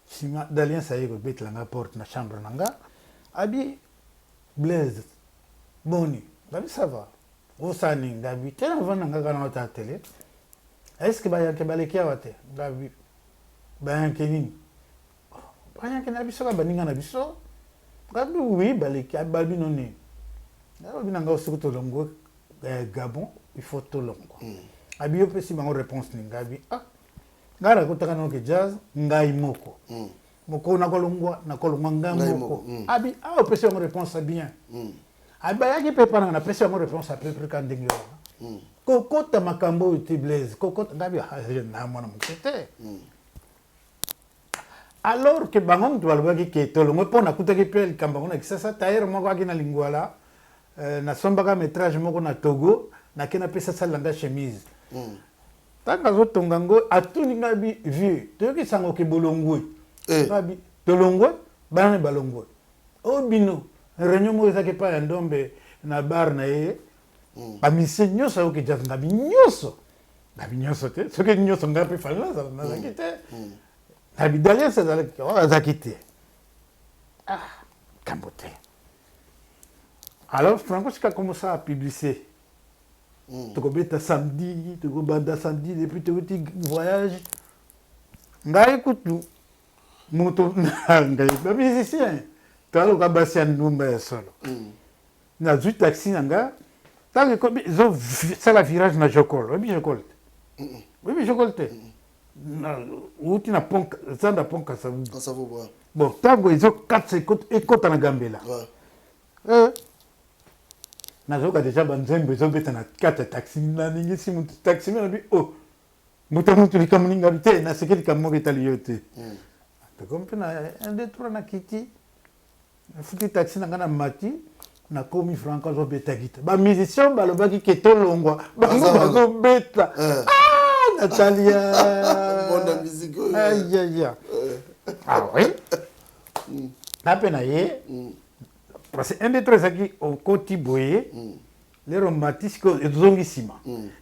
nsima d'alliance aye kobetela nga porte na chambre na nga abi Blaise boni ngabi ça va osala nini ngabi te navandi na nga kaka na otala tele est ce que bayanke baleki awa te ngabi bayanke nini bayanke na biso kaka baninga na biso ngabi oui baleki babi no nini alobi na nga soki tolongwe Gabon il faut tolongwa abi yo opesi bango réponse nini ngabi ah ngai nakotaka na OK Jazz ngai moko mokolo nakolongwa nakolongwa ngai moko abi ah opesi bango réponse ya bien abi bayaki mpe epa nanga napesi bango réponse à peu près ka ndenge wana kokota makambo oyo te Blaise kokota ngabi na mwana moke te alors que bango moto balobaki ke tolongwe mpo nakutaki mpe likambo yango na Kisasa tailleur moko aki na Lingwala nasombaka métrage moko na Togo nake napesa salela nga chemise ntango azotonga yango atuni ngai bi vieux toyoki sango ke bolongwe ngabi tolongwe bana ne balongwe o bino réunion moko ezaki epai ya Ndombe na bar na ye bamusicien nyonso ayoki jazz ngabi nyonso ngabi nyonso te soki nyonso ngai mpe fali nazala nazalaki te ngabi daliens azalaki azalaki te ah kambo te alors Franco sika komosala publicité tokobeta samedi tokobanda samedi depuis tokoti voyage ngai kutu moto ngai bamusicien toaloka basi ya ndumba ya solo nazwi taxi na nga ntango ekomi ezosala virage na Jokol oyebi Jokol te oyebi Jokol te outi na pont zanda pont Kasavubu bon ntango ezokatisa ekota na Gambela nazoyoka deja banzembo ezobeta na kati ya taxi naningisi motu taxi me nabi o moto motu likambo ningabi te naseki likambo moko etali yo te tokomi mpe na 1 2 3 na kiti nafuti taxi na ngai na mati nakomi Franco azobeta guitare bamusicien balobaki ke tolongwa bango bazobeta Natalia ayaya ah oui nga mpe na ye parce que 1 2 3 ezalaki okoti boye lero mati sikoyo ezongi nsima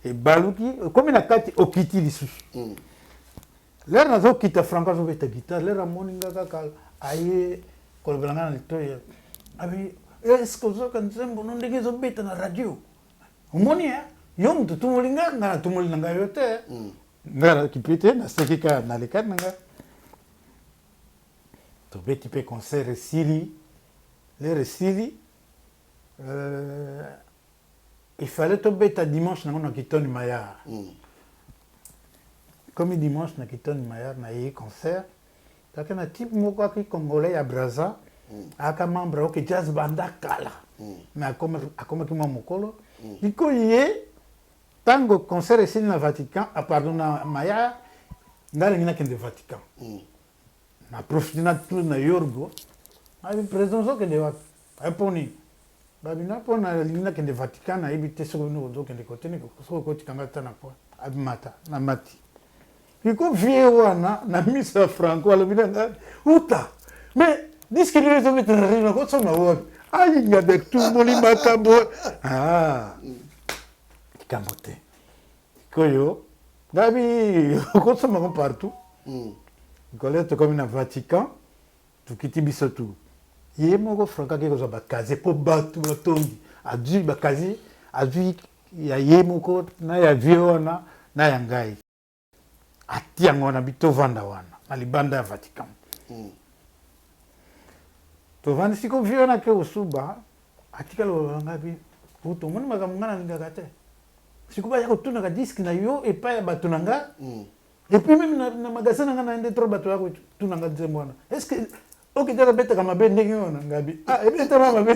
ebaluki okomi na kati okiti lisusu lere nazokita Franco azobeta guitare lere amoni nga kaka aye kolobela nga na litoyi abi est-ce ozoyoka nzembo no ndenge ezobeta na radio omoni yo moto tumoli nga nga natumoli na ngai yo te nga nakipi te naseki kaka nalekani na nga tobeti mpe concert esili lere esili il fallait tobeta dimanche nango na Kitoni Mayar komi dimanche na Kitoni Mayar nayei concert kaka na type moko aki congolais ya Braza aka membre OK Jazz banda kala mais akomaki mwa mokolo liko ye ntango concert esili na Vatican ah, pardon na Mayar ngai alingi nakende Vatican na profite na tour na Yorgo abi président ozokende wapi eponi babina mpo nalingi nakende Vatican nayebi te soki bino ozokende kote soki okotikanga ata na po abimata na mati iko vie wana na miso ya Franco alobi na ngai uta mais disque nini ezobeta na rino akosoma wapi ayinga de tumoli makambo likambo te sikoyo ngabi okosombango partout likolo tokomi na Vatican tokiti biso tu ye moko Franco ake kozwa bacasier mpo bato batongi azwi bacasier azwi ya ye moko na ya vieux wana na ya ngai atia yango wana bi tovanda wana. na libanda ya Vatican. Tovandi sikoyo vieux wana ake kosuba atikali koloba na ngai bi Ruth omoni makambo ngai nalingaka te sikoyo baya kotunaka disque na yo epai ya bato na nga et puis meme na, na magasin na ngai na nde trop bato ya kotuna nga nzembo wana est ce que ok jazz abetaka mabe ndenge wana ngai bi ah ebetama mabe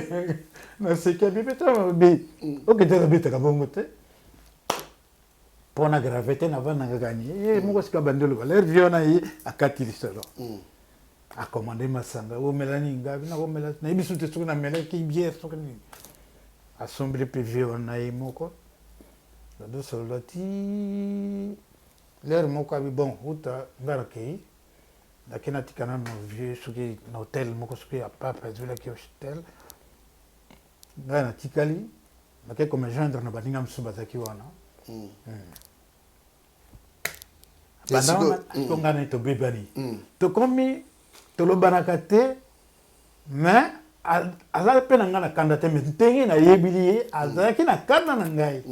naseki abi ebetama mabe ok jazz abetaka bongo te Pona gravete navanda kaka nye ye moko sika abandi oloba leur vieux wana ye akati lisolo a commande masanga omela nini nga nakomela nayebi su te soki namelaki bière soki nini asombeli mpe vieux wana ye moko bazosolola ti l'heure moko abi bon uta nga nakei nake natika nano vieux soki na hotel moko soki ya pape azwelaki hotel Ngai natikali, nakei ko me joindre na baninga mosusu bazalaki wana. Banda wana to ngai na ye tobebani. Tokomi tolobanaka te mais aza mpe na ngai na kanda te mais ndenge nayebili ye azalaki na kanda na ngai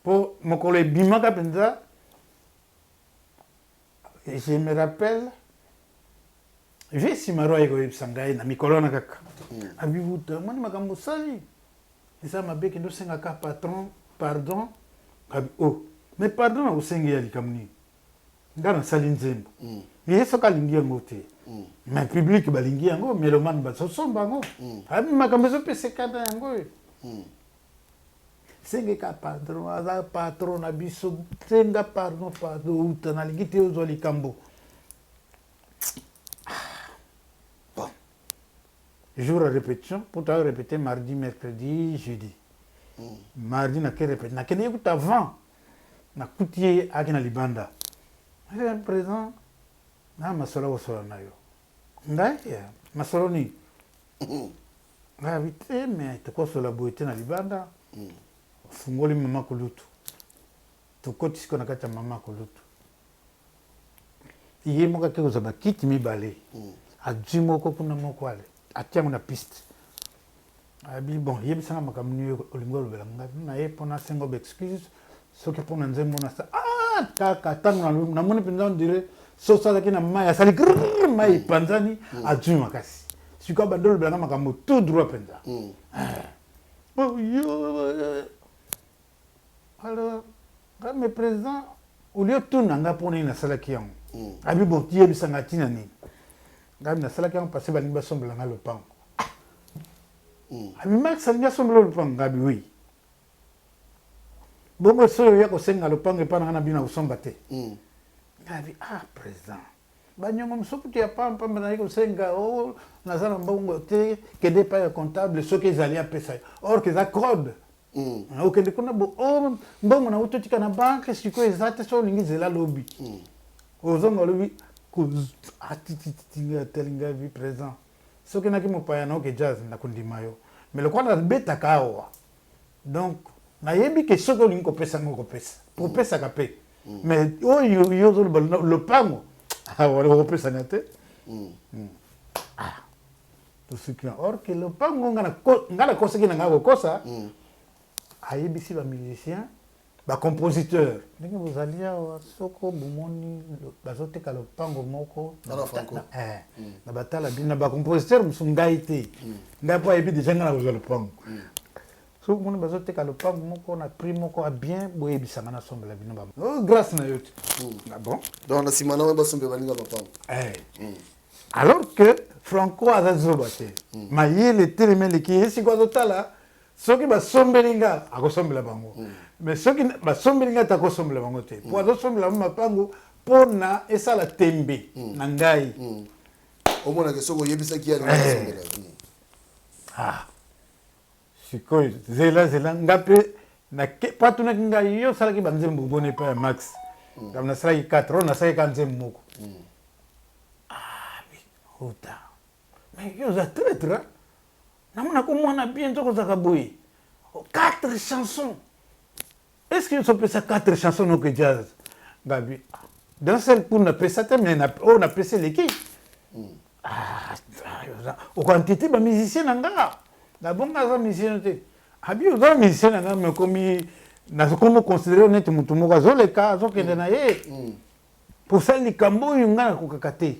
mpo mokolo ebimaka mpenza je me rappelle Vieux Simaro aye koyebisa ngai na mikolo wana kaka. Abi Wuta, omoni makambo osali eza mabe, kende osenga ka patron pardon. Abi oh, mais pardon nakosenga ye ya likambo nini? Nga nasali nzembo. Ye soki alingi yango te. Mais public balingi yango, melomane bazosomba yango. Abi makambo ezopesa kanda yango oyo. Senge ka pardon, aza patron na biso, senga pardon, pardon Wuta, nalingi te ozwa likambo. Bon. Jour ya repetition, po toyaki repeter mardi, mercredi, jeudi. Mardi nake repeter, nakendeki kutu avant, nakuti ye ayaki na libanda. Nayebi president, na masolo ya kosolola na yo. Ngai masolo nini? Ngai abi te mais tokosolola boye te na libanda. Ofungoli mama kulutu. Tokoti sikoyo na kati ya mama kulutu. Ye moko ake kozwa bakiti mibale, azwi moko kuna moko ale atie yango na piste. Abi bon, yebisa nga makambo nini olingi olobela nga. Naye mpo nasenga ba excuse soki mpo na nzembo na sa ah kaka ntango namoni mpenza on dirait soso azalaki na mai asali grrr mai epanzani azwi makasi. Sikoyo abandi olobela nga makambo tout droit mpenza. Oh, yo Alors nga mais president au lieu otuna nga mpo nini nasalaki yango mm. abi bon tiyebisa nga ntina nini nga nasalaki yango parce balingi basombela nga lopango ah. Abi max alingi asombela lopango nga abi oui bongo soki oya kosenga lopango epai na nga na bino nakosomba te mm. nga abi ah président banyongo mosusu kutu ya pampamba naye kosenga o oh, naza na mbongo te kende epai ya comptable soki ezali apesa yo or ke eza code Okende kuna bo oh, mbongo na uti otika na banque sikoyo eza te soki olingi zela lobi ozonga olobi atitititinga atali ngai vi présent soki naki mopaya na oke jazz nakondima yo mais lokola nabetaka awa donc nayebi ke soki olingi kopesa ngo okopesa kopesaka mpe mais oyo yo ozoloba lopango okopesa nga te. Ah. Tosuki wana or que lopango nga nga nakosaki na nga kokosa ayebisi ba musiciens ba compositeurs ndenge bozali awa soko bomoni bazoteka lopango moko na batala bino na ba compositeurs mosusu ngai te ngai mpo ayebi deja ngai nakozwa lopango soki omoni bazoteka lopango moko na prix moko ya bien boyebisa ngai nasombela bino ba oh, grâce na yo te ah bon donc na nsima na yo basombela baninga mapango eh. Alors que Franco aza zoba te. Mayele etelemi eleki ye sikoyo azotala soki basombeli nga akosombela bango. Mais soki basombeli nga te akosombela bango te. Po azosombela bango mapangu po na esala tembe na ngai. Omona ke soki oyebisaki ye alingaki asombela yo. Ah. Sikoyo zela zela nga pe na ke po atunaki ngai yo osalaki ba nzembo boni epai ya Max. Mm. Nasalaki 4 oyo nasalaki ka nzembo moko. Ah Ruta mais yo oza traitre hein? Namona ko mwana bien nzoka ozalaka boye. 4 chansons. Est-ce que yo opesa 4 chansons no ke jazz? Ngabi ah, d'un seul coup napesa te mais na oyo napesa eleki. Ah, okoantite ba musicien na nga. Na bonga aza musicien te. Abi oza musicien na nga mais okomi nakomi considérer neti motu moko azoleka azokende na ye. Mpo osali likambo oyo ngai nakokaka te.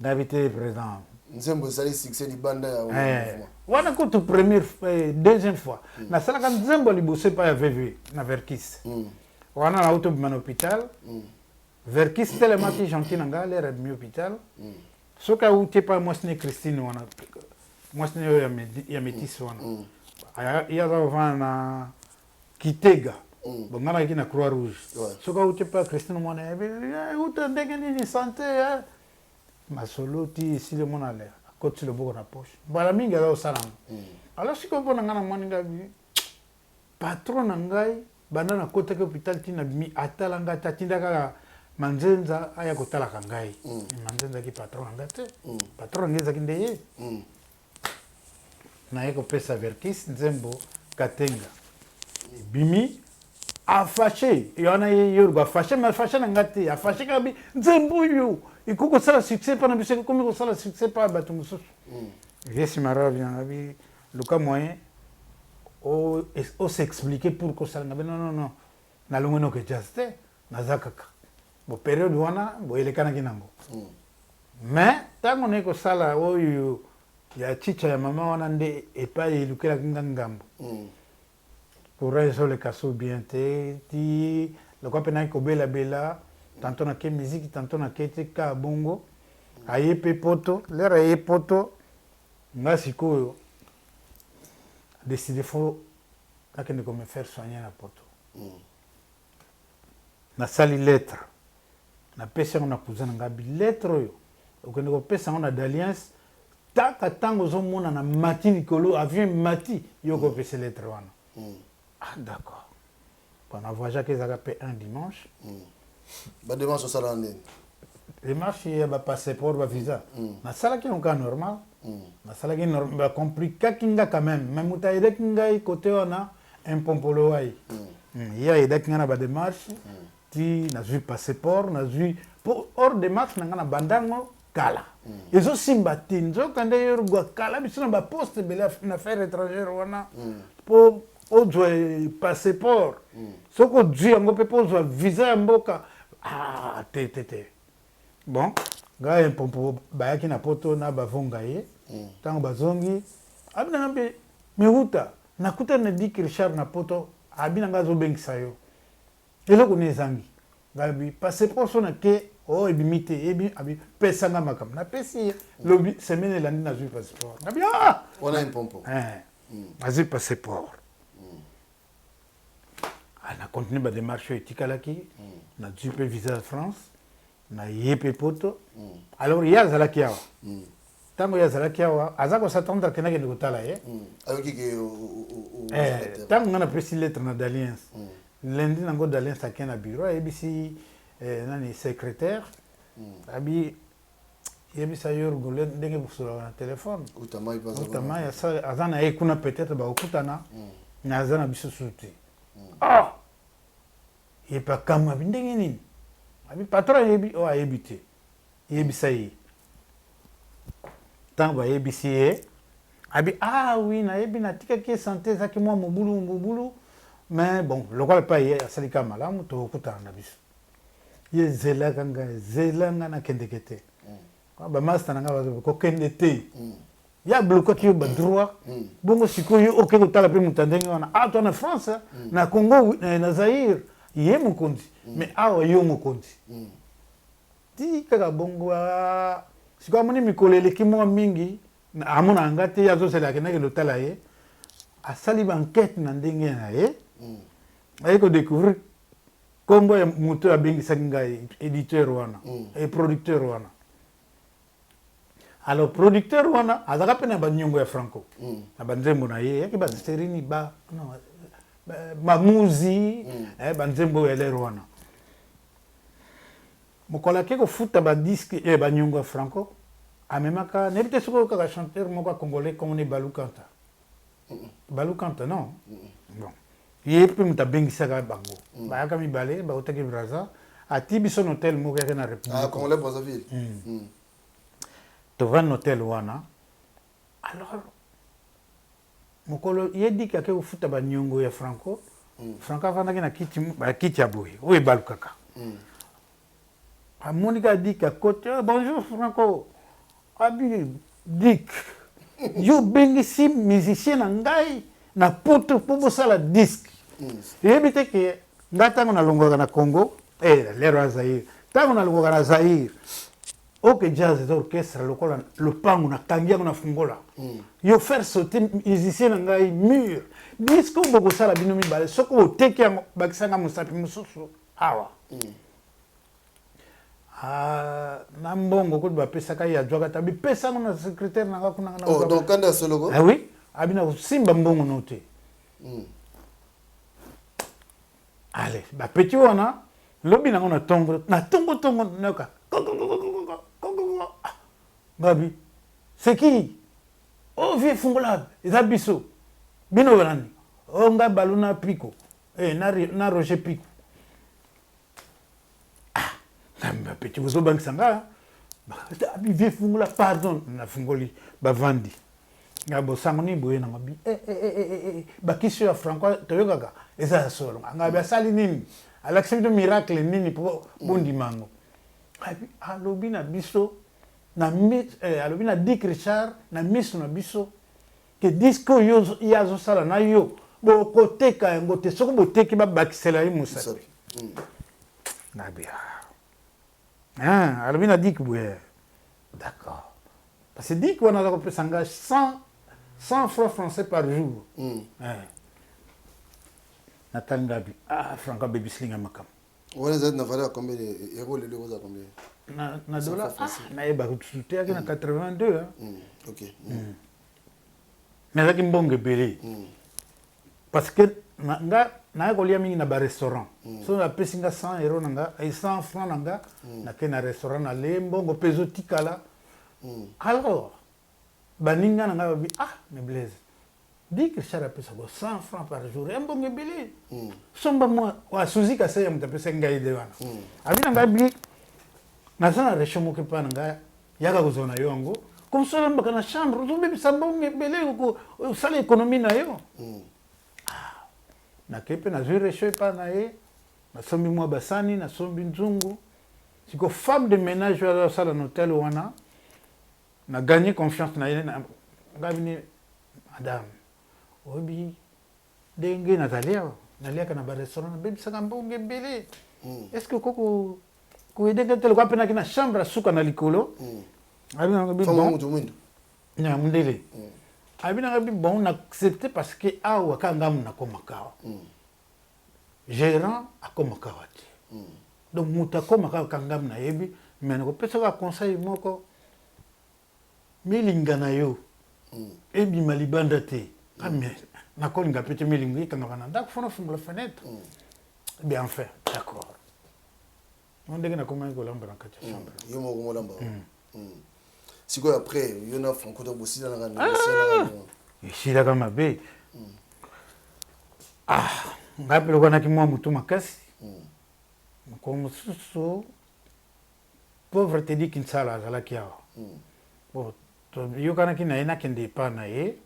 Nayebi te président. Nzembo ezali succès libanda ya eh, wana kutu première eh, deuxième fois. Nasalaka nzembo ya liboso epai ya VV na Verkis. Wana nauti obima na hôpital. Verkis telemaki gentil na ngai lere abimi hôpital. Soki auti epai mwasi ne Christine wana, mwasi ne oyo ya métis wana. Ye aza kovanda na Kitega. Bon, ngai nakaki na Croix Rouge. Soki auti epai Christine mwana yebi uta ndenge nini santé eh? Masolo ti esili omona le akotisi loboko na poche. Mbala mingi aza kosala yango. Alors sikoyo mpo na ngai namoni ngai patron na ngai banda nakotaki hôpital ti nabimi atala ngai te, atinda kaka Manzenza aya kotalaka ngai. Manzenza aki patron na ngai te. Patron na ngai ezalaki nde ye. Naye kopesa Verkis nzembo Katenga. Ebimi afashe wana ye Yorgo afashe mais afashe na ngai te, afashe kaka bi nzembo oyo ekoki kosala succès mpa na biso, ekomi kosala succès mpa bato mosusu. Vie Simaravi na bi luka moyen o s'expliquer pour kosala nga bi non non non, nalongwe noke jazz te, naza kaka bo période wana bo elekanaki nango. Mais ntango naye kosala oyo ya chicha ya mama wana nde epai elukelaki nga ngambo. Courant ezoleka so bien te ti lokwa mpe nayaki kobelabela tantôt nake musique tantôt nake te ka bongo. Aye mpe poto lere aye poto nga sikoyo décide faut nakende ko me faire soigner na poto. Nasali lettre napesi yango na cousin na ngai bi lettre oyo okende kopesa yango na Daliens taka ntango ozomona na mati likolo avion mati yo okopesa lettre wana. Ah d'accord. Bon, na voyageaki ezalaka mpe un dimanche. Ba démarche osala ndeni? Démarche ya ba passeport ba visa. Nasalaki yango kaka normal. Nasalaki bacomplikaki nga quand même, mais moto ayedaki ngai côté wana impompolo wai. Ye ayedaki ngai na ba démarche ti nazwi passeport, nazwi po hors démarche na ngai na bandango kala. Ezosimba te nzoka nde yorgwa kala biso na ba poste ebele na affaire étrangère wana po ozwa passeport. Soki ozwi yango mpe po ozwa visa ya mboka ah, te te te. Bon, ngai mpompo bayaki na poto na bavonga ye ntango bazongi abi na mpe mihuta nakutani na Dick Richard na poto, abi na ngai azobengisa yo eloko nini ezangi ngai abi passeport so na ke o ebimi te ebi abi pesa nga makambo napesi ye lobi semaine elandi nazwi passeport ngabi ah wana impompo eh nazwi passeport. Ah, na continue ba démarche oyo etikalaki, nazwi mpe visa ya France, naye mpe poto. Alors ye azalaki awa, ntango ye azalaki awa aza kosatendre akende akende kotala ye. Ayoki ke ntango ngai napesi lettre na Daliens, lundi nango Daliens ake na bureau ayebisi nani secrétaire abi yebisa Yorgo ndenge bosolaka na telefone Utamai aza na ye kuna peut-être bakokutana na aza na biso susu te. Ah ye mpe akamwi abi ndenge nini abi patron ayebi oyo ayebi te yebisa ye. Ntango bayebisi ye abi ah oui nayebi natikaki ye santé ezalaki mwa mobulu mobulu mais bon lokola mpe aye asali kaka malamu tokokutana na biso. Ye zelaka ngai zela ngai nakendeke te. Bamasta na ngai bazo kokende te. Ye ablokaki yo badroit bongo sikoyo oke kotala mpe moto ya ndenge wana awa to na France na Congo na Zaïre ye mokonzi mais awa yo mokonzi ti kaka bongo. Sikoyo amoni mikolo eleki mwa mingi amonaka nga te, ye azozela akendaki lotala ye asali bankete na ndenge na ye aye kodécouvrir kombo ya moto oyo abengisaki ngai éditeur wana et producteur wana. Alors producteur wana azalaka mpe na baniongo ya Franco na banzembo na ye yaki baserini ba non, bamuzi banzembo oyo elere wana mokolo ake kofuta badisque baniongo ya Franco amemaka nayebi te soki kaka chanteur moko ya congolais komone Balukanta. Balukanta non bon ye mpe moto abengisaka bango bayaka mibale bautaki Braza ati biso na hotel moko yaki na République Congolais Brazzaville. Tovandi na hotel wana. Alors mokolo ye diki ake kofuta baniongo ya Franco. Franco avandaki na kiti bakiti ya boye oyo ebalukaka. Amoni kaka Dick akoti, oh, bonjour Franco. Abi Dick, yo obengisi musicien na ngai na poto mpo bosala disque. Eyebi te ke ngai ntango nalongwaka na Congo, eh, lero ya Zaïre, ntango nalongwaka na Zaïre, Ok Jazz eza orchestre lokola lopango nakangi yango na fungola. Yo faire sauter musicien na ngai mur. Disque oyo bokosala bino mibale soki boteki yango bakisa nga mosapi mosusu awa. Ah, na mbongo kutu bapesaka ye azwaka te abipesa yango na secrétaire na nga kuna nga oh, donc kanda soloko ah oui abi na kosimba mbongo no te mm. Allez, ba petit wana lobi nango na tongo na tongo tongo nayoka ah, ngabi c'est qui oh vieux fungola eza biso bino banani oh nga balu na piko eh, na, na roger piko ah ngambi ba petit bozobangisa nga abi vieux fungola pardon nafungoli bavandi Nga bosango nini boye na mabi eh, eh, eh, eh, eh, eh. Bakisi oyo ya Franco toyokaka eza ya solo. Nga bi asali nini? Alakisi bino miracle nini po bondima yango? Alobi na biso na eh, alobi na Dick Richard na miso na biso ke disque oyo ye azosala na yo bokoteka yango te, soki boteki babakisela ye mosapi. Nga bi ah. Hein, alobi na Dick boye. D'accord. Parce que Dick wana aza kopesa nga 100 100 francs français par jour. Mm. Hein. Natali nga bi ah Franco abebiseli nga makambo. Wana ezali na valeur combien de euros lelo ekozala combien? Na na dollar ah, nayeba kutu te yaki na 82 hein. Mm. OK. Mm. Mais azalaki mbongo ebele. Mm. Parce que na nga naya kolia mingi na ba restaurant mm. so napesi nga 100 euro na nga 100 eh, franc na nga mm. nake na restaurant nalie mbongo mpe ezotikala mm. alors baninga na nga babi ah mais Blaise Dick Richard apesaka 100 francs par jour ya mbongo ebele mm. somba mwa wa Suzy Kasai ya moto apesaki ngai ide wana mm. abi na ngai bi naza na rechaud moko epai na ngai Yaka kozwa na yo yango. Comme ça olambaka na chambre, ozobebisa mbongo ebele, osala economie na yo. Mm. Ah, nakei mpe nazwi rechaud epai na ye, nasombi mwa basani, nasombi nzungu. Siko femme de ménage oyo azosala na hotel wana, na gagner confiance na ye, ngai bini madame, oyebi Ndenge nazali awa, naliaka na ba restaurant, nabebisaka mbongo ebele. Mm. Est-ce que okoki ko aider ngai te lokola mpe naki na chambre ya suka na likolo. Mm. Abi na ngai bon. Na mundele. Mm. Abi na ngai bon na accepter parce que awa ka ngamu nakomaka awa. Mm. Gérant akomaka awa te. Mm. Donc moto akomaka awa ka ngamu nayebi, mais nakopesaka conseil moko Milinga na yo ebima libanda te. Ah mais nakolinga pe te milinga ekangama na ndako, faut nafungola fenetre. Bien enfin, d'accord. Ngo ndenge nakomaki kolamba na kati ya chambre. Yo moko molamba. Sikoyo après yo na Franco donc bosilanaka ndenge bosilanaka ndenge. Esilaka mabe. Ah, ngai mpe lokola naki mwa motu makasi. Mokolo mosusu Pauvre Teddy Kinsala azalaki awa. Bon, toyokanaki na ye nakende epa na ye.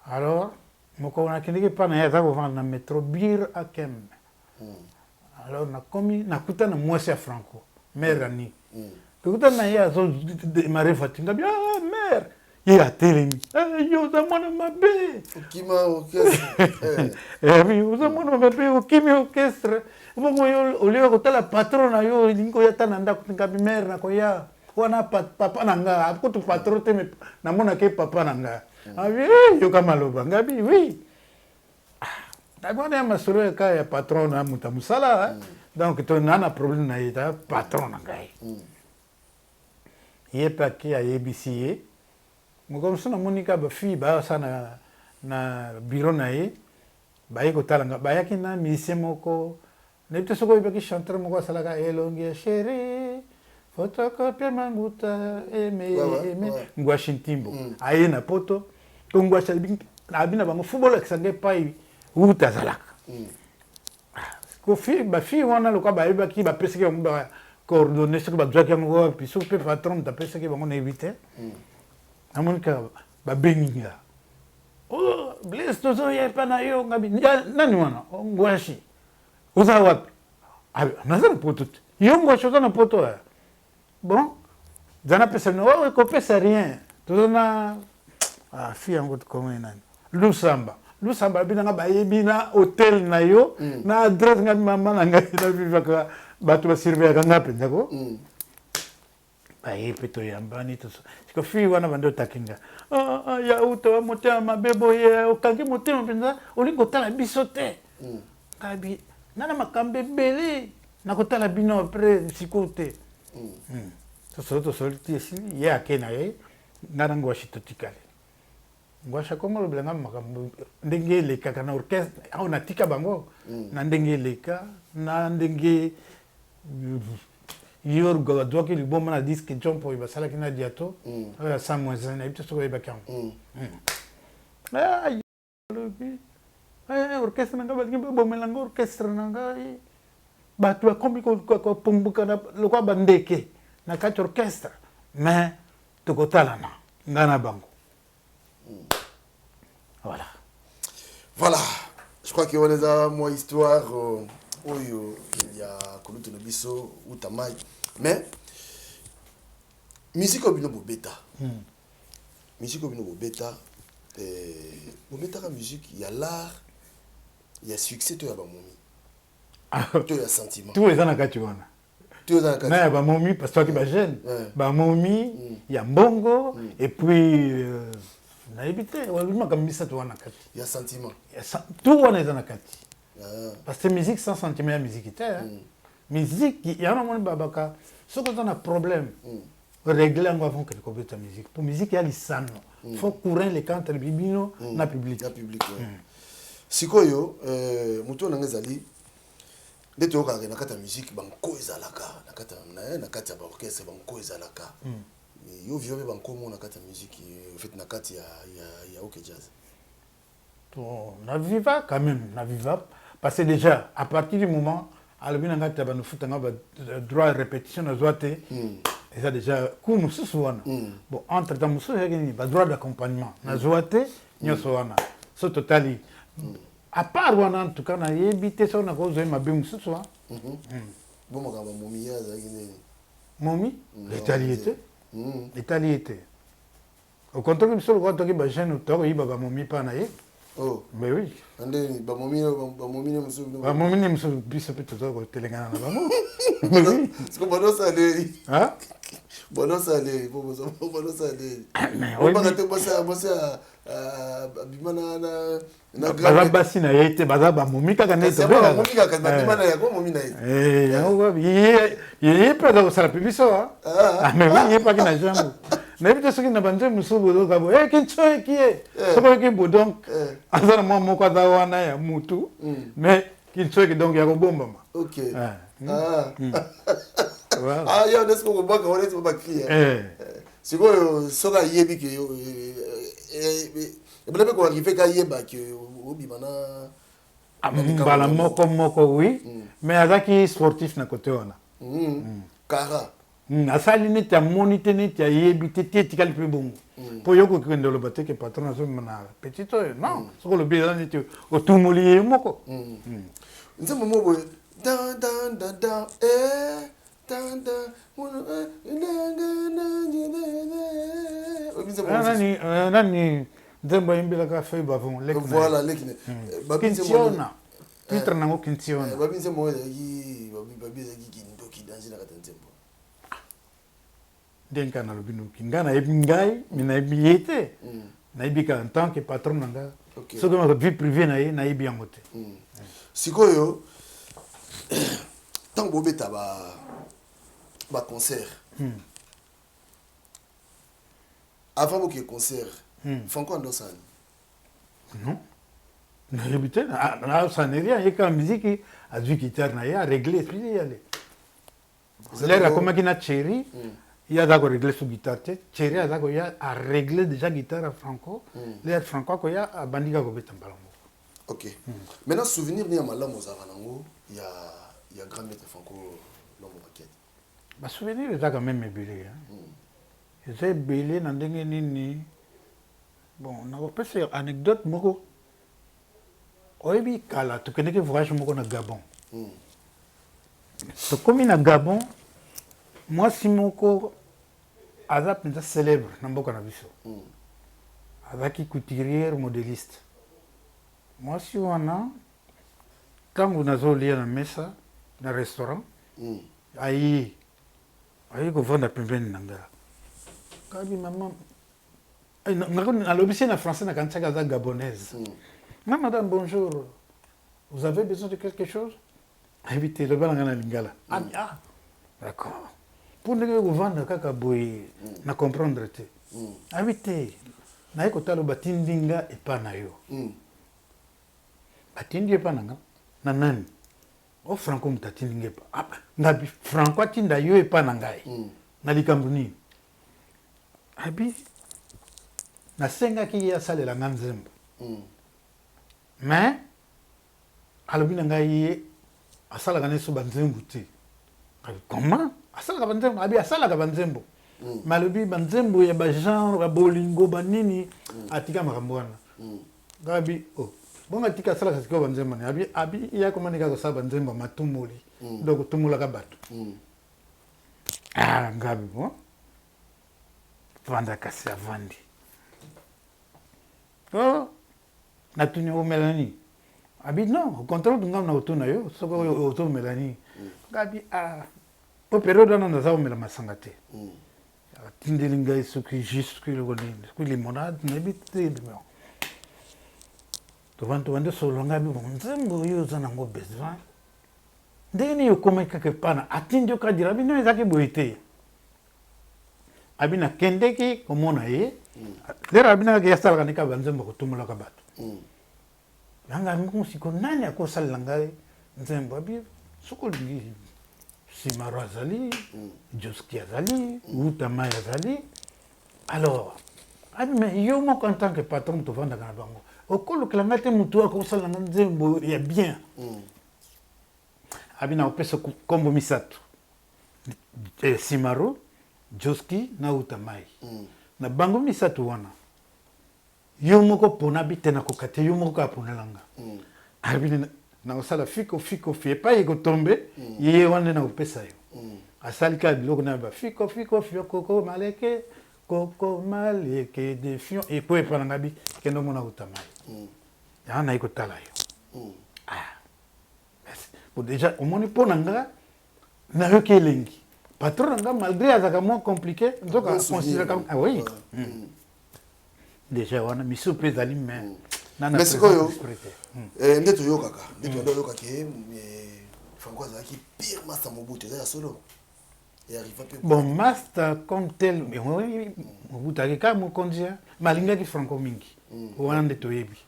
Alors, mokolo nakendeki epa na ye aza kovanda na metro Bir Hakeim. Alors nakomi nakuta na mwasi ya Franco, mère Annie. Tokuta na ye azo demarrer voiture ngabi ah mère ye atelemi eh, yo oza mwana mabe okima orchestre eh, oza mwana mabe okimi orchestre bongo yo olie kotala patron na yo olingi koya ata na ndako ngabi mare nakoya wana papa na nga kutu patron te me namonaka ye papa na nga abi eh, yoka maloba ngabi oui ah, wana ya masolo ya kaka ya patron na moto ya mosala donc to na na problème na ye ta patron na ngai mm. Ye pe ake ayebisi ye. Mokolo mosusu namoni kaka ba filles basala na, na bureau na ye, baye kotala nga. Bayaki na musicien moko, nayebi te soki oyebaki chanteur moko asalaka elongi ya cherie, photocopie manguta, aime, aime, Ngwashi Ntimbo. Aye na poto, to Ngwashi alobi, alobi na bango, faut bolakisa nga epai wuta azalaka. Kofi ba fille wana lokola bayebaki bapesaki bango ba coordonnées soki bazwaki yango wapi soki mpe patron moto apesaki bango nayebi te hmm. namoni kaka babengi nga oh, Blaise tozoya epa na yo ngabi nani wana oh, ngwashi oza wapi ah, naza na poto te Yo Ngwashi oza na poto eh? Bon, za napesa bino, oh, ekopesa rien. Toza na ah, fille yango comment nani? Lusamba. Lusamba abi nanga bayebi na hotel na yo mm. na adresse nga mama na ngai na vivaka bato ba surveillaka nga mpenza ko. Mm. Baye mpe toyambani toso. Siko fille wana bandi otaki nga. Ah, ah, ya uta wa motema mabe boye okangi motema mpenza olingi kotala biso te. Mm. Ngabi nga na makambo ebele nakotala bino après sikoyo te. Mm. Mm. Tosolo tosoli ti esili ye ake na ye nga na Ngwashi totikali. Ngwashi akomi olobela nga makambo ndenge elekaka na orchestre awa natika bango mm. na ndenge eleka na ndenge Yorgo azwaki liboma na disque jump oyo basalaki na Diato mm. oyo ya 100 moins 1 nayebi te soki oyebaki yango mm. mm. ah, alobi eh, orchestre na ngai balingi babomela ngai orchestre na ngai bato bakomi kopumbuka lokola bandeke na kati orchestre mais tokotalana ngai na bango voilà voilà je crois que wana eza mwa histoire euh, oyo ya kolutu na biso uta mai mais musique oyo bino bobeta hmm. musique oyo bino bobeta eh, bobetaka musique ya l'art ya succès to ya bamomi to ya sentiment tout eza na kati wana na ya bamomi parce toaki bajeune bamomi mm. ya mbongo mm. et puis euh, nayebi te olobi makambo misato wana na kati ya sentiment tout wana eza na kati ah. parce que musique sans sentiment ya musique te mm. musique yango namoni babaka soki oza na problème règle yango avant okende kobeta musique po musique ya lisano faut courant eleka entre bino na public na public sikoyo euh, moto na nga ezali nde toyokaka na kati ya musique banko ezalaka na kati ya na kati ya baorchestre banko ezalaka mm. yo viva mpe banko mo na kati ya musique en fait na kati ya, ya, ya ok jazz bon, na viva quand même na viva parce que déjà à partir du moment alobi na ngai ta banofuta ngai ba droit ya répétition nazwa te mm. eza déjà coup mosusu wana mm. bon entre temps mosusu ezalaki nini ba droit d'accompagnement mm. nazwa te nyonso wana so totali mm. À part wana en tout cas nayebi te soki nakozwa ye mabe mosusu ah. Mm -hmm. mm. Bon makambo momi ye azalaki nini? Momi? Mm, etali ye te. Mm. Etali ye te. Au contraire biso lokola toki ba jeune tokoyiba ba momi pa na ye. Oh. Mais oui. Ndeni ba momi ba momi ne mosusu. Ba momi ne mosusu biso pe toza kotelengana na bango. Mais oui. Siko bonosa ndeni. Hein? Bonosa ndeni, bonosa ndeni. Mais oui. Te bosa bosa abima na na baza basi na ye te baza bamomi kaka nde tobengaka ye mpe aza kosala mpe biso ah. Ah, mais oui ye mpaki na jambo nayebi te soki na banzembo mosusu bozoka bo eh, kinsoeki ye eh. soki oyoki bo donc eh. aza na mwa moko aza wana ya mutu hmm. mais kinsoeki donc ya kobombama ah. Hmm. Hmm. ya nde soki okobwaka wana eti bakri sikoyo soki ayebi ke Ebele pe ko arriver ka yeba que obima na ah, mbala moko moko oui mm. mais azaki sportif na côté wana mm. Mm. Kara mm. asali neti amoni te neti ayebi te ti etikali mpe bongo mpo mm. yo kokende oloba te ke patron azomema na petit oyo non mm. soki olobi eza neti otumoli ye moko mm. mm. nzembo moko boye dan dan dan dan eh Nani euh, nani nzembo ayimbelaka feuille bavon leki voilà leki ne hmm. eh, kintiona eh, titre nango kintiona eh, babi nzembo oyo ezalaki babi ezalaki kindoki danger na kati ya nzembo ndenge kaka nalobi noki ngai nayebi ngai me nayebi ye te hmm. nayebi kaka en tant que patron na ngai soki maka vie privée na ye nayebi yango te hmm. sikoyo ntango bobeta ba concert hmm. avant boke concert hmm. franco andosani non nayebi te nasani rien ye kaka miziki azwi guitare na ye aregle esprit ye ale Lere akomaki na Thierry, mm. ye aza ko régler su guitare te. Thierry aza koya a régler déjà guitare ya Franco. Mm. Lere Franco akoya abandi kaka kobeta mbala moko. Ok. Mm. Maintenant souvenir ni ya malamu ozalaka nango ya ya grand maître Franco Lombo Makiadi. Ba souvenir eza quand même ebele. Hein? Mm. Eza ebele na ndenge nini? Bon, nakopesa anecdote moko. Oyebi kala tokendeki voyage moko na Gabon. Mm. Tokomi na Gabon, mwasi moko aza mpenza célèbre na mboka na biso. Azalaki couturière modéliste. Mwasi wana, ntango nazolia na mesa na restaurant, aye kovanda pembeni na nga. Kabi mama, nalobisi na français, nakanisaki aza Gabonaise. "Ma madame, bonjour, vous avez besoin de quelque chose?" Ayebi te, loba na ngai na lingala. Ah, d'accord, mpo ndenge kovanda kaka boye, na comprendre te. Ayebi te, naye kotala, batindi nga epa na yo. Batindi epa na nga na nani? O Franco moto atindi nga epa. Ah, ngabi Franco atinda yo epa na ngai na likambo nini? Abi nasengaki ye asalela nga nzembo, mais alobi na ngai ye asalaka neso banzembo te. Abi comment asalaka banzembo? Abi asalaka banzembo, mais alobi banzembo ya bagenre ya bolingo banini, atika makambo wana. Ngai abi oh, bongo atika asalaka sikoyo banzembo nini? Abi ye akomani kaka kosala banzembo ya matumoli, donc otumolaka bato. Ah, ngabi bon, vanda kasi. Avandi. Oh, natuni omela nini? Abi non, au contraire, ngai na otuna yo soki ozomela nini. Ngabi ah, po période wana naza komela masanga te. Atindeli ngai soki jus, soki eloko nini, soki limonade, nayebi te. Tovandi, tovandi solo. Ngai abi bon, nzembo oyo oza nango besoin, ndenge nini okomaki kaka epana atindi yo kadira? Abi non, ezalaki boye te. Abi nakendeki komona ye lero, abi nakaki asalaka ndeka banzembo akotumolaka bato. Nanga moko siko nani akosalela ngai nzembo? Abi soki olingi, Simaro azali, Joski azali, Wuta Mai azali. Alors abi mais yo moko en tant que patron tovandaka na bango, okolukela ngai te motu akosalela ngai nzembo ya bien? Abi na kopesa nkombo misato, Simaro, Joski na Wuta Mai. Na bango misato wana, yo moko pona. Abi te, nakoka te, yo moko kaka ponela nga. Abi nakosala fiko fiko fi epai ekotombe ye wana nde nakopesa yo. Asali kaka biloko na bafiko fiko fio, koko maleke, koko maleke de fion epo epa na nga. Bi kende omona Wuta Mai, yango nayi kotala yo. Ah, bon, déjà omoni mpo na nga nayoki elengi. Patron na nga, malgré azalaka mwa compliqué, nzoka considéraka. Ah oui, déjà wana misu mpe ezali, mais mais sikoyo nde toyokaka, nde toyanda oyokaka Franco azalaki pire master Mobutu, eza ya solo? Bon, master comme tel, Mobutu azalaki kaka mokonzi, mais alingaki Franco mingi. Wana nde toyebi.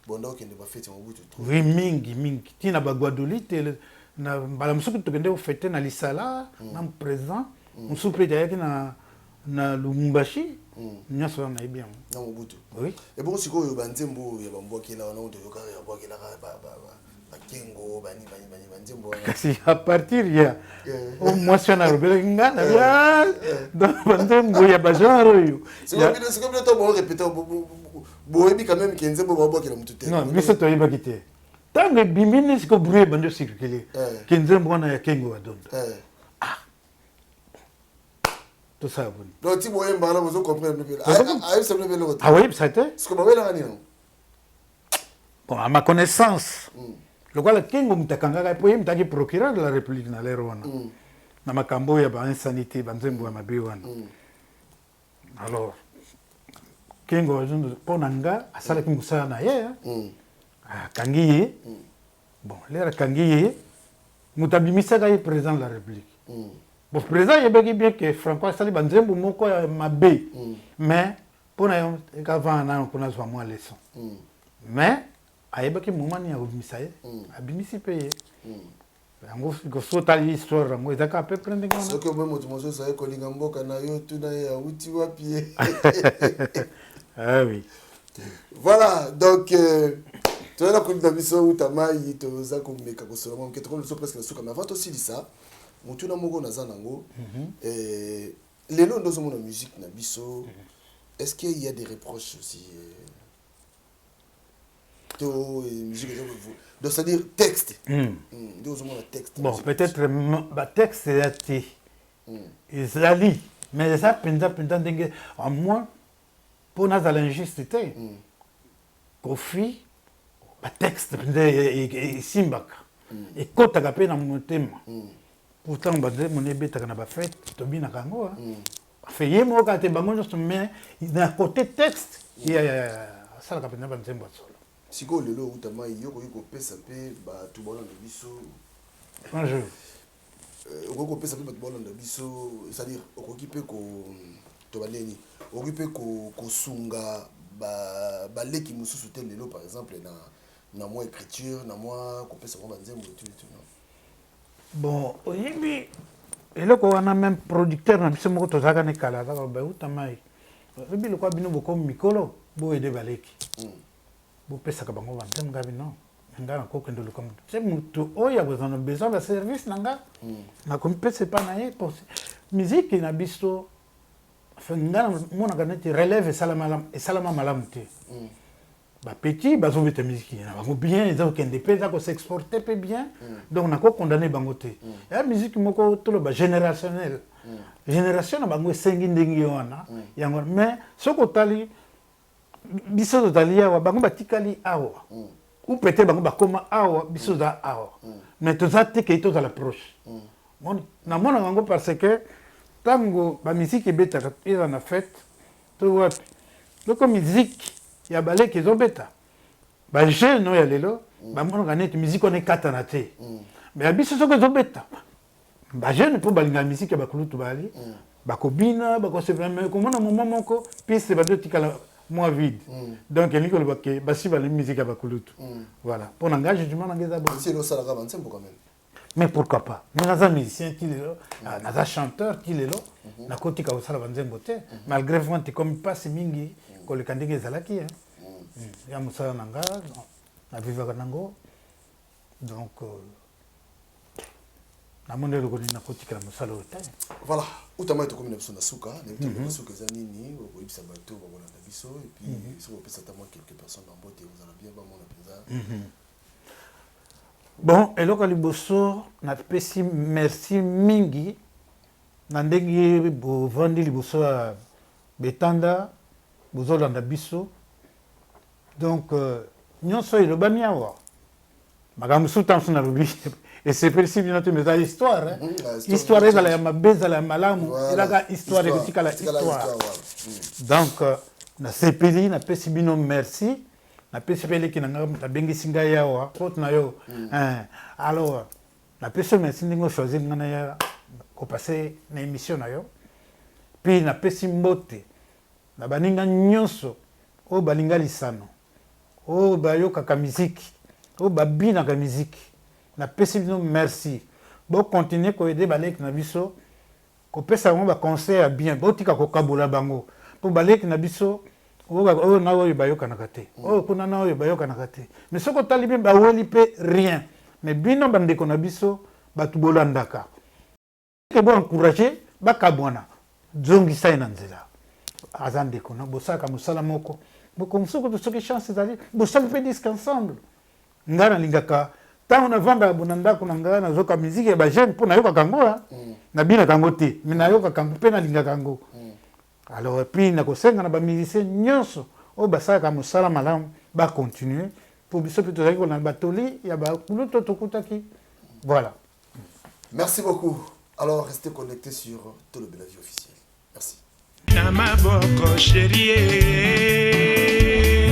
Oui, mingi mingi, ntina baGbadolite na mbala mosusu tokende kofêter na Lisala na président mosusu mpe ayaki na Lubumbashi, nyonso wana nayebi yango. Na Mobutu? Oui. Ebongo sikoyo banzembo oyo ya bambwakela wana oyo toyokaka, ya bwakelaka bakengo bani bani bani, banzembo wana? Kasi à partir ya o mwasi wana alobelaki nga na donc banzembo ya bagenre oyo. Sikoyo bino to borépéter, boyebi quand même ke nzembo babwakela motu te? Non, biso toyebaki te. Ntango ebimi nde sikoyo bruit ebandi ocirculer ke nzembo wana ya Kengo Badondo. Ah, tosala boni? Donc ti boyemba wana, bozo comprendre mpe ayebisa bino mpe eloko te? Akoyebisa te. Siko babelaka nini? Bon, à ma connaissance, lokola Kengo moto akangaka, po ye moto aki procureur de la République na lere wana, na makambo oyo ya bainsanité, banzembo ya mabe wana. Alors Kengo mpo na nga asalaki mosala na ye, akangi ye. Bon, lere akangi ye, moto abimisaka ye président de la République. Bon, président ayebaki bien ke Franco asali banzembo moko ya mabe, mais mpo na yo ekavanda nano mpona azwa mwa leçon. Mais ayebaki moma nini akobimisa ye, abimisi mpe ye. Yango so otali histoire yango, ezaka à peu près ndenge wana. Soki omoi moto mosusu aye kolinga mboka na yo, tuna ye awuti wapi ye. Ah oui. Voilà, donc toza na koyebisa biso uta mai, toza komeka kosola mwa moke, tokomi biso presque na suka. Mais avant tosilisa, motuna moko naza nango. Lelo nde ozomona musique na biso, est ce qu'il y a des reproches aussi? To musique eza donc c'est à dire texte nde ozomona texte. Bon, peut-être batexte eza te, ezali, mais eza mpenza mpenza ndenge en moins, mpo nazala injuste te. Kofi, batexte mpenza esimbaka, ekɔtaka mpe na motema. Pourtant banzembo ebetaka na bafete, tobinaka yango. Enfin, ye moko kaka te, bango nyonso, mais na côté texte ye asalaka mpenza banzembo ya solo. Sikoyo lelo outa mai, yo okoki kopesa mpe bato balanda biso? Bonjour. Okoki kopesa mpe bato balanda biso, c'est-à-dire okoki mpe ko to bandeni, okoki mpe kosunga baleki mosusu te lelo, par exemple na mwa écriture, na mwa kopesa bango banzembo et tout et tout, non? Bon, oyebi eloko wana, même producteur na biso moko tozalaka ne kala, azaka bauta mai, oyebi lokwa bino bokomi mikolo, boyede baleki, bopesaka bango banzembo. Ngai bino, nga nakokende luka motu te, motu oyo akozala na besoin baservice na nga, nakomipesa epa na ye. Po musique na biso, enfin, nga namonaka neti relève esalama malamu te. Bapetits bazobeta musique na bango bien, eza kokende mpe eza kos'exporter mpe bien, donc nakokondane bango te. Ya musique moko toloba générationnel, génération na bango esengi ndenge wana yango. Mais soki otali biso tozali awa, bango batikali awa, ou peut-être bango bakóma awa, biso toza awa, mais toza te kei tozala proche. Namonaka yango parce que ntango bamusique ebetaka, eza na fête to wapi, loko musique ya baleki ezobeta, bajeune oyo ya lelo bamonaka neti musique wana ekatana te. Mais ya biso soki ezobeta, bajeune mpo balingaka musique ya bakulutu, bali bakobina, bakosepela, mais komona moment moko piste bazotikala mwa vide. Donc elingi koloba ke basi balingi musique ya bakulutu. Voilà, mpo na ngai, jugement na ngai eza bon. Si osalaka banzembo quand même? Mais pourquoi pas? Mais naza musicien ti lelo, naza chanteur ti lelo, nakotika kosala banzembo te, malgré vente ekomi mpasi mingi koleka ndenge ezalaki. Ya mosala na nga, navivaka nango, donc namoni eloko nini nakotikala mosala oyo te. Voilà, utama tokomi na biso na suka. Nayebi te na suka eza nini okoyebisa bato bakolanda biso, et puis soki opesa ata mwa quelques personnes bambote, ozala bien, bamona mpenza. Bon, eloko ya liboso, napesi merci mingi na ndenge bovandi liboso ya betanda, bozolanda biso. Donc nyonso elobami awa, makambo mosusu ntango mosusu nalobi esepelisi bino te, mais eza histoire. Histoire, ezala ya mabe, ezala ya malamu, ezalaka histoire, ekotikala histoire. Donc nasepeli, napesi bino merci, napesi mpe eleki na ngai, nabengisi ngai awa, faute na yo. Alors napesi yo merci ndenge ochoisir ngai naya kopasser na émission na yo. Puis napesi mbote na baninga nyonso oyo balinga lisano, oyo bayokaka miziki, oyo babinaka miziki. Napesi bino merci. Bocontinuer koaider baleki na biso, kopesa bango baconseil ya bien, botika kokabola bango, mpo baleki na biso oyo na oyo bayokanaka te, oyo kuna na oyo bayokanaka te. Mais soki otali bien, baweli mpe rien. Mais bino bandeko na biso, bato bolandaka ke bo encourager bakabwana, zongisa ye na nzela. Aza ndeko na, bosalaka mosala moko, bokomosuku, soki chance ezali, bosali mpe disque ensemble. Ngai nalingaka ntango navandaka bo na ndako na ngai, nazoka musique ya bajeune, mpo nayokaka yango, nabinaka yango te, mais nayokaka yango mpe nalingaka yango. Alors, puis nakosenga na bamusicien nyonso oyo basalaka mosala malamu, bacontinue, mpo biso mpe tozalaki kolanda batoli ya bakulutu tokutaki. Voilà. Merci beaucoup. Alors, restez connectés sur Tolobela Vie officielle. Merci. Na maboko, chérie.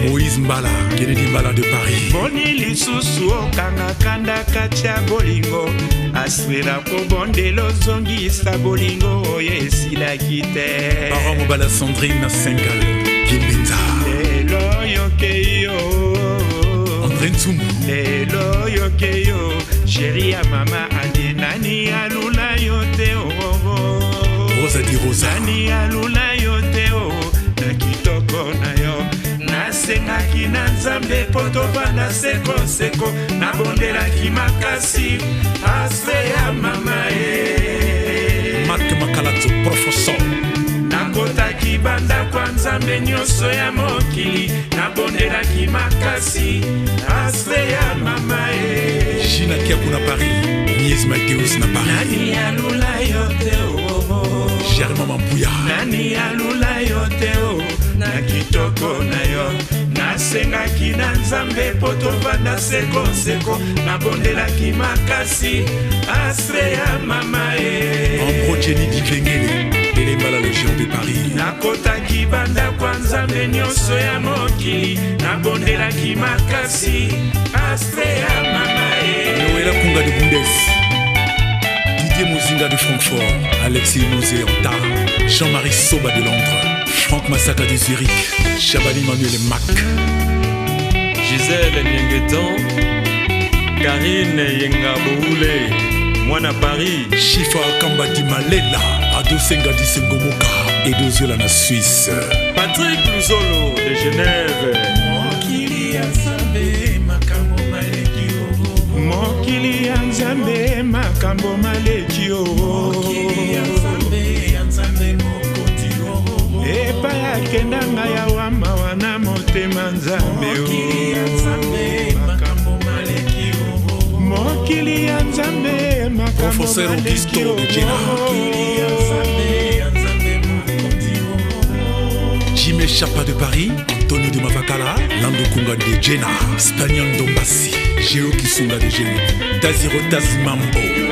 Moïse Mbala, Kennedy Mbala de Paris. Boni lisusu okanga kanda kati ya bolingo, aswela kobondela ozongisa bolingo oyo esilaki te. Baron Mobala, Sandrine Sengal Kimbenza. Lelo yoke yo. André Ntsumbu. Lelo yoke yo, chéri ya mama adi, nani alula yo te oo? Rosa di Rosa. Nani alula yo te o na kitoko na yo? Nasengaki na Nzambe mpo tovanda sekoseko, nabondelaki makasi ase ya mama ye. Marc Makalato, professeur. Nakotaki bandako ya Nzambe nyonso ya mokili, nabondelaki. makasi astre ya mama e Gina Kiaku na Paris, Mies Mateus na Paris. Nani alula yo te o Germain Mampuya. Nani alula yo te o na kitoko na yo nasengaki na nzambe mpo tovanda sekoseko nabondelaki makasi astre ya mama e Ambro Jenny Dikengele, Elemba la Légion de Paris. Nakotaki bandako ya nzambe nyonso ya mokili nabondelaki makasi astre ya mama e Noëlla Kunga de Bundes. Didier Mozinga de Francfort, Alexis Mosé-Anta, Jean-Marie Soba de Londres, Franck Masaka de Zurich, Chabani Manuel Mac. Gisèle Niengetan, Karine Yenga Boule, mwana Paris. Chifa Kamba di Malela, Adosenga di Sengomoka, Edoziola na Suisse. Patrick Luzolo de Genève. Mokili ya nzambe makambo maleki o mokili ya nzambe makambo maleki o mokili ya nzambe ya nzambe mokonzi o epai akenda ngai awa mawa na motema nzambe o mokili ya nzambe makambo maleki o mokili ya nzambe makambo Professeur maleki Augusto o de Jena. mokili ya nzambe ya nzambe mokonzi o Jimé Chapa de Paris, Antonio de Mavakala, Lando Kunga de Jena, Spaniel Dombassi, Géo Kisunga de Geno, Taziro Tazimambo.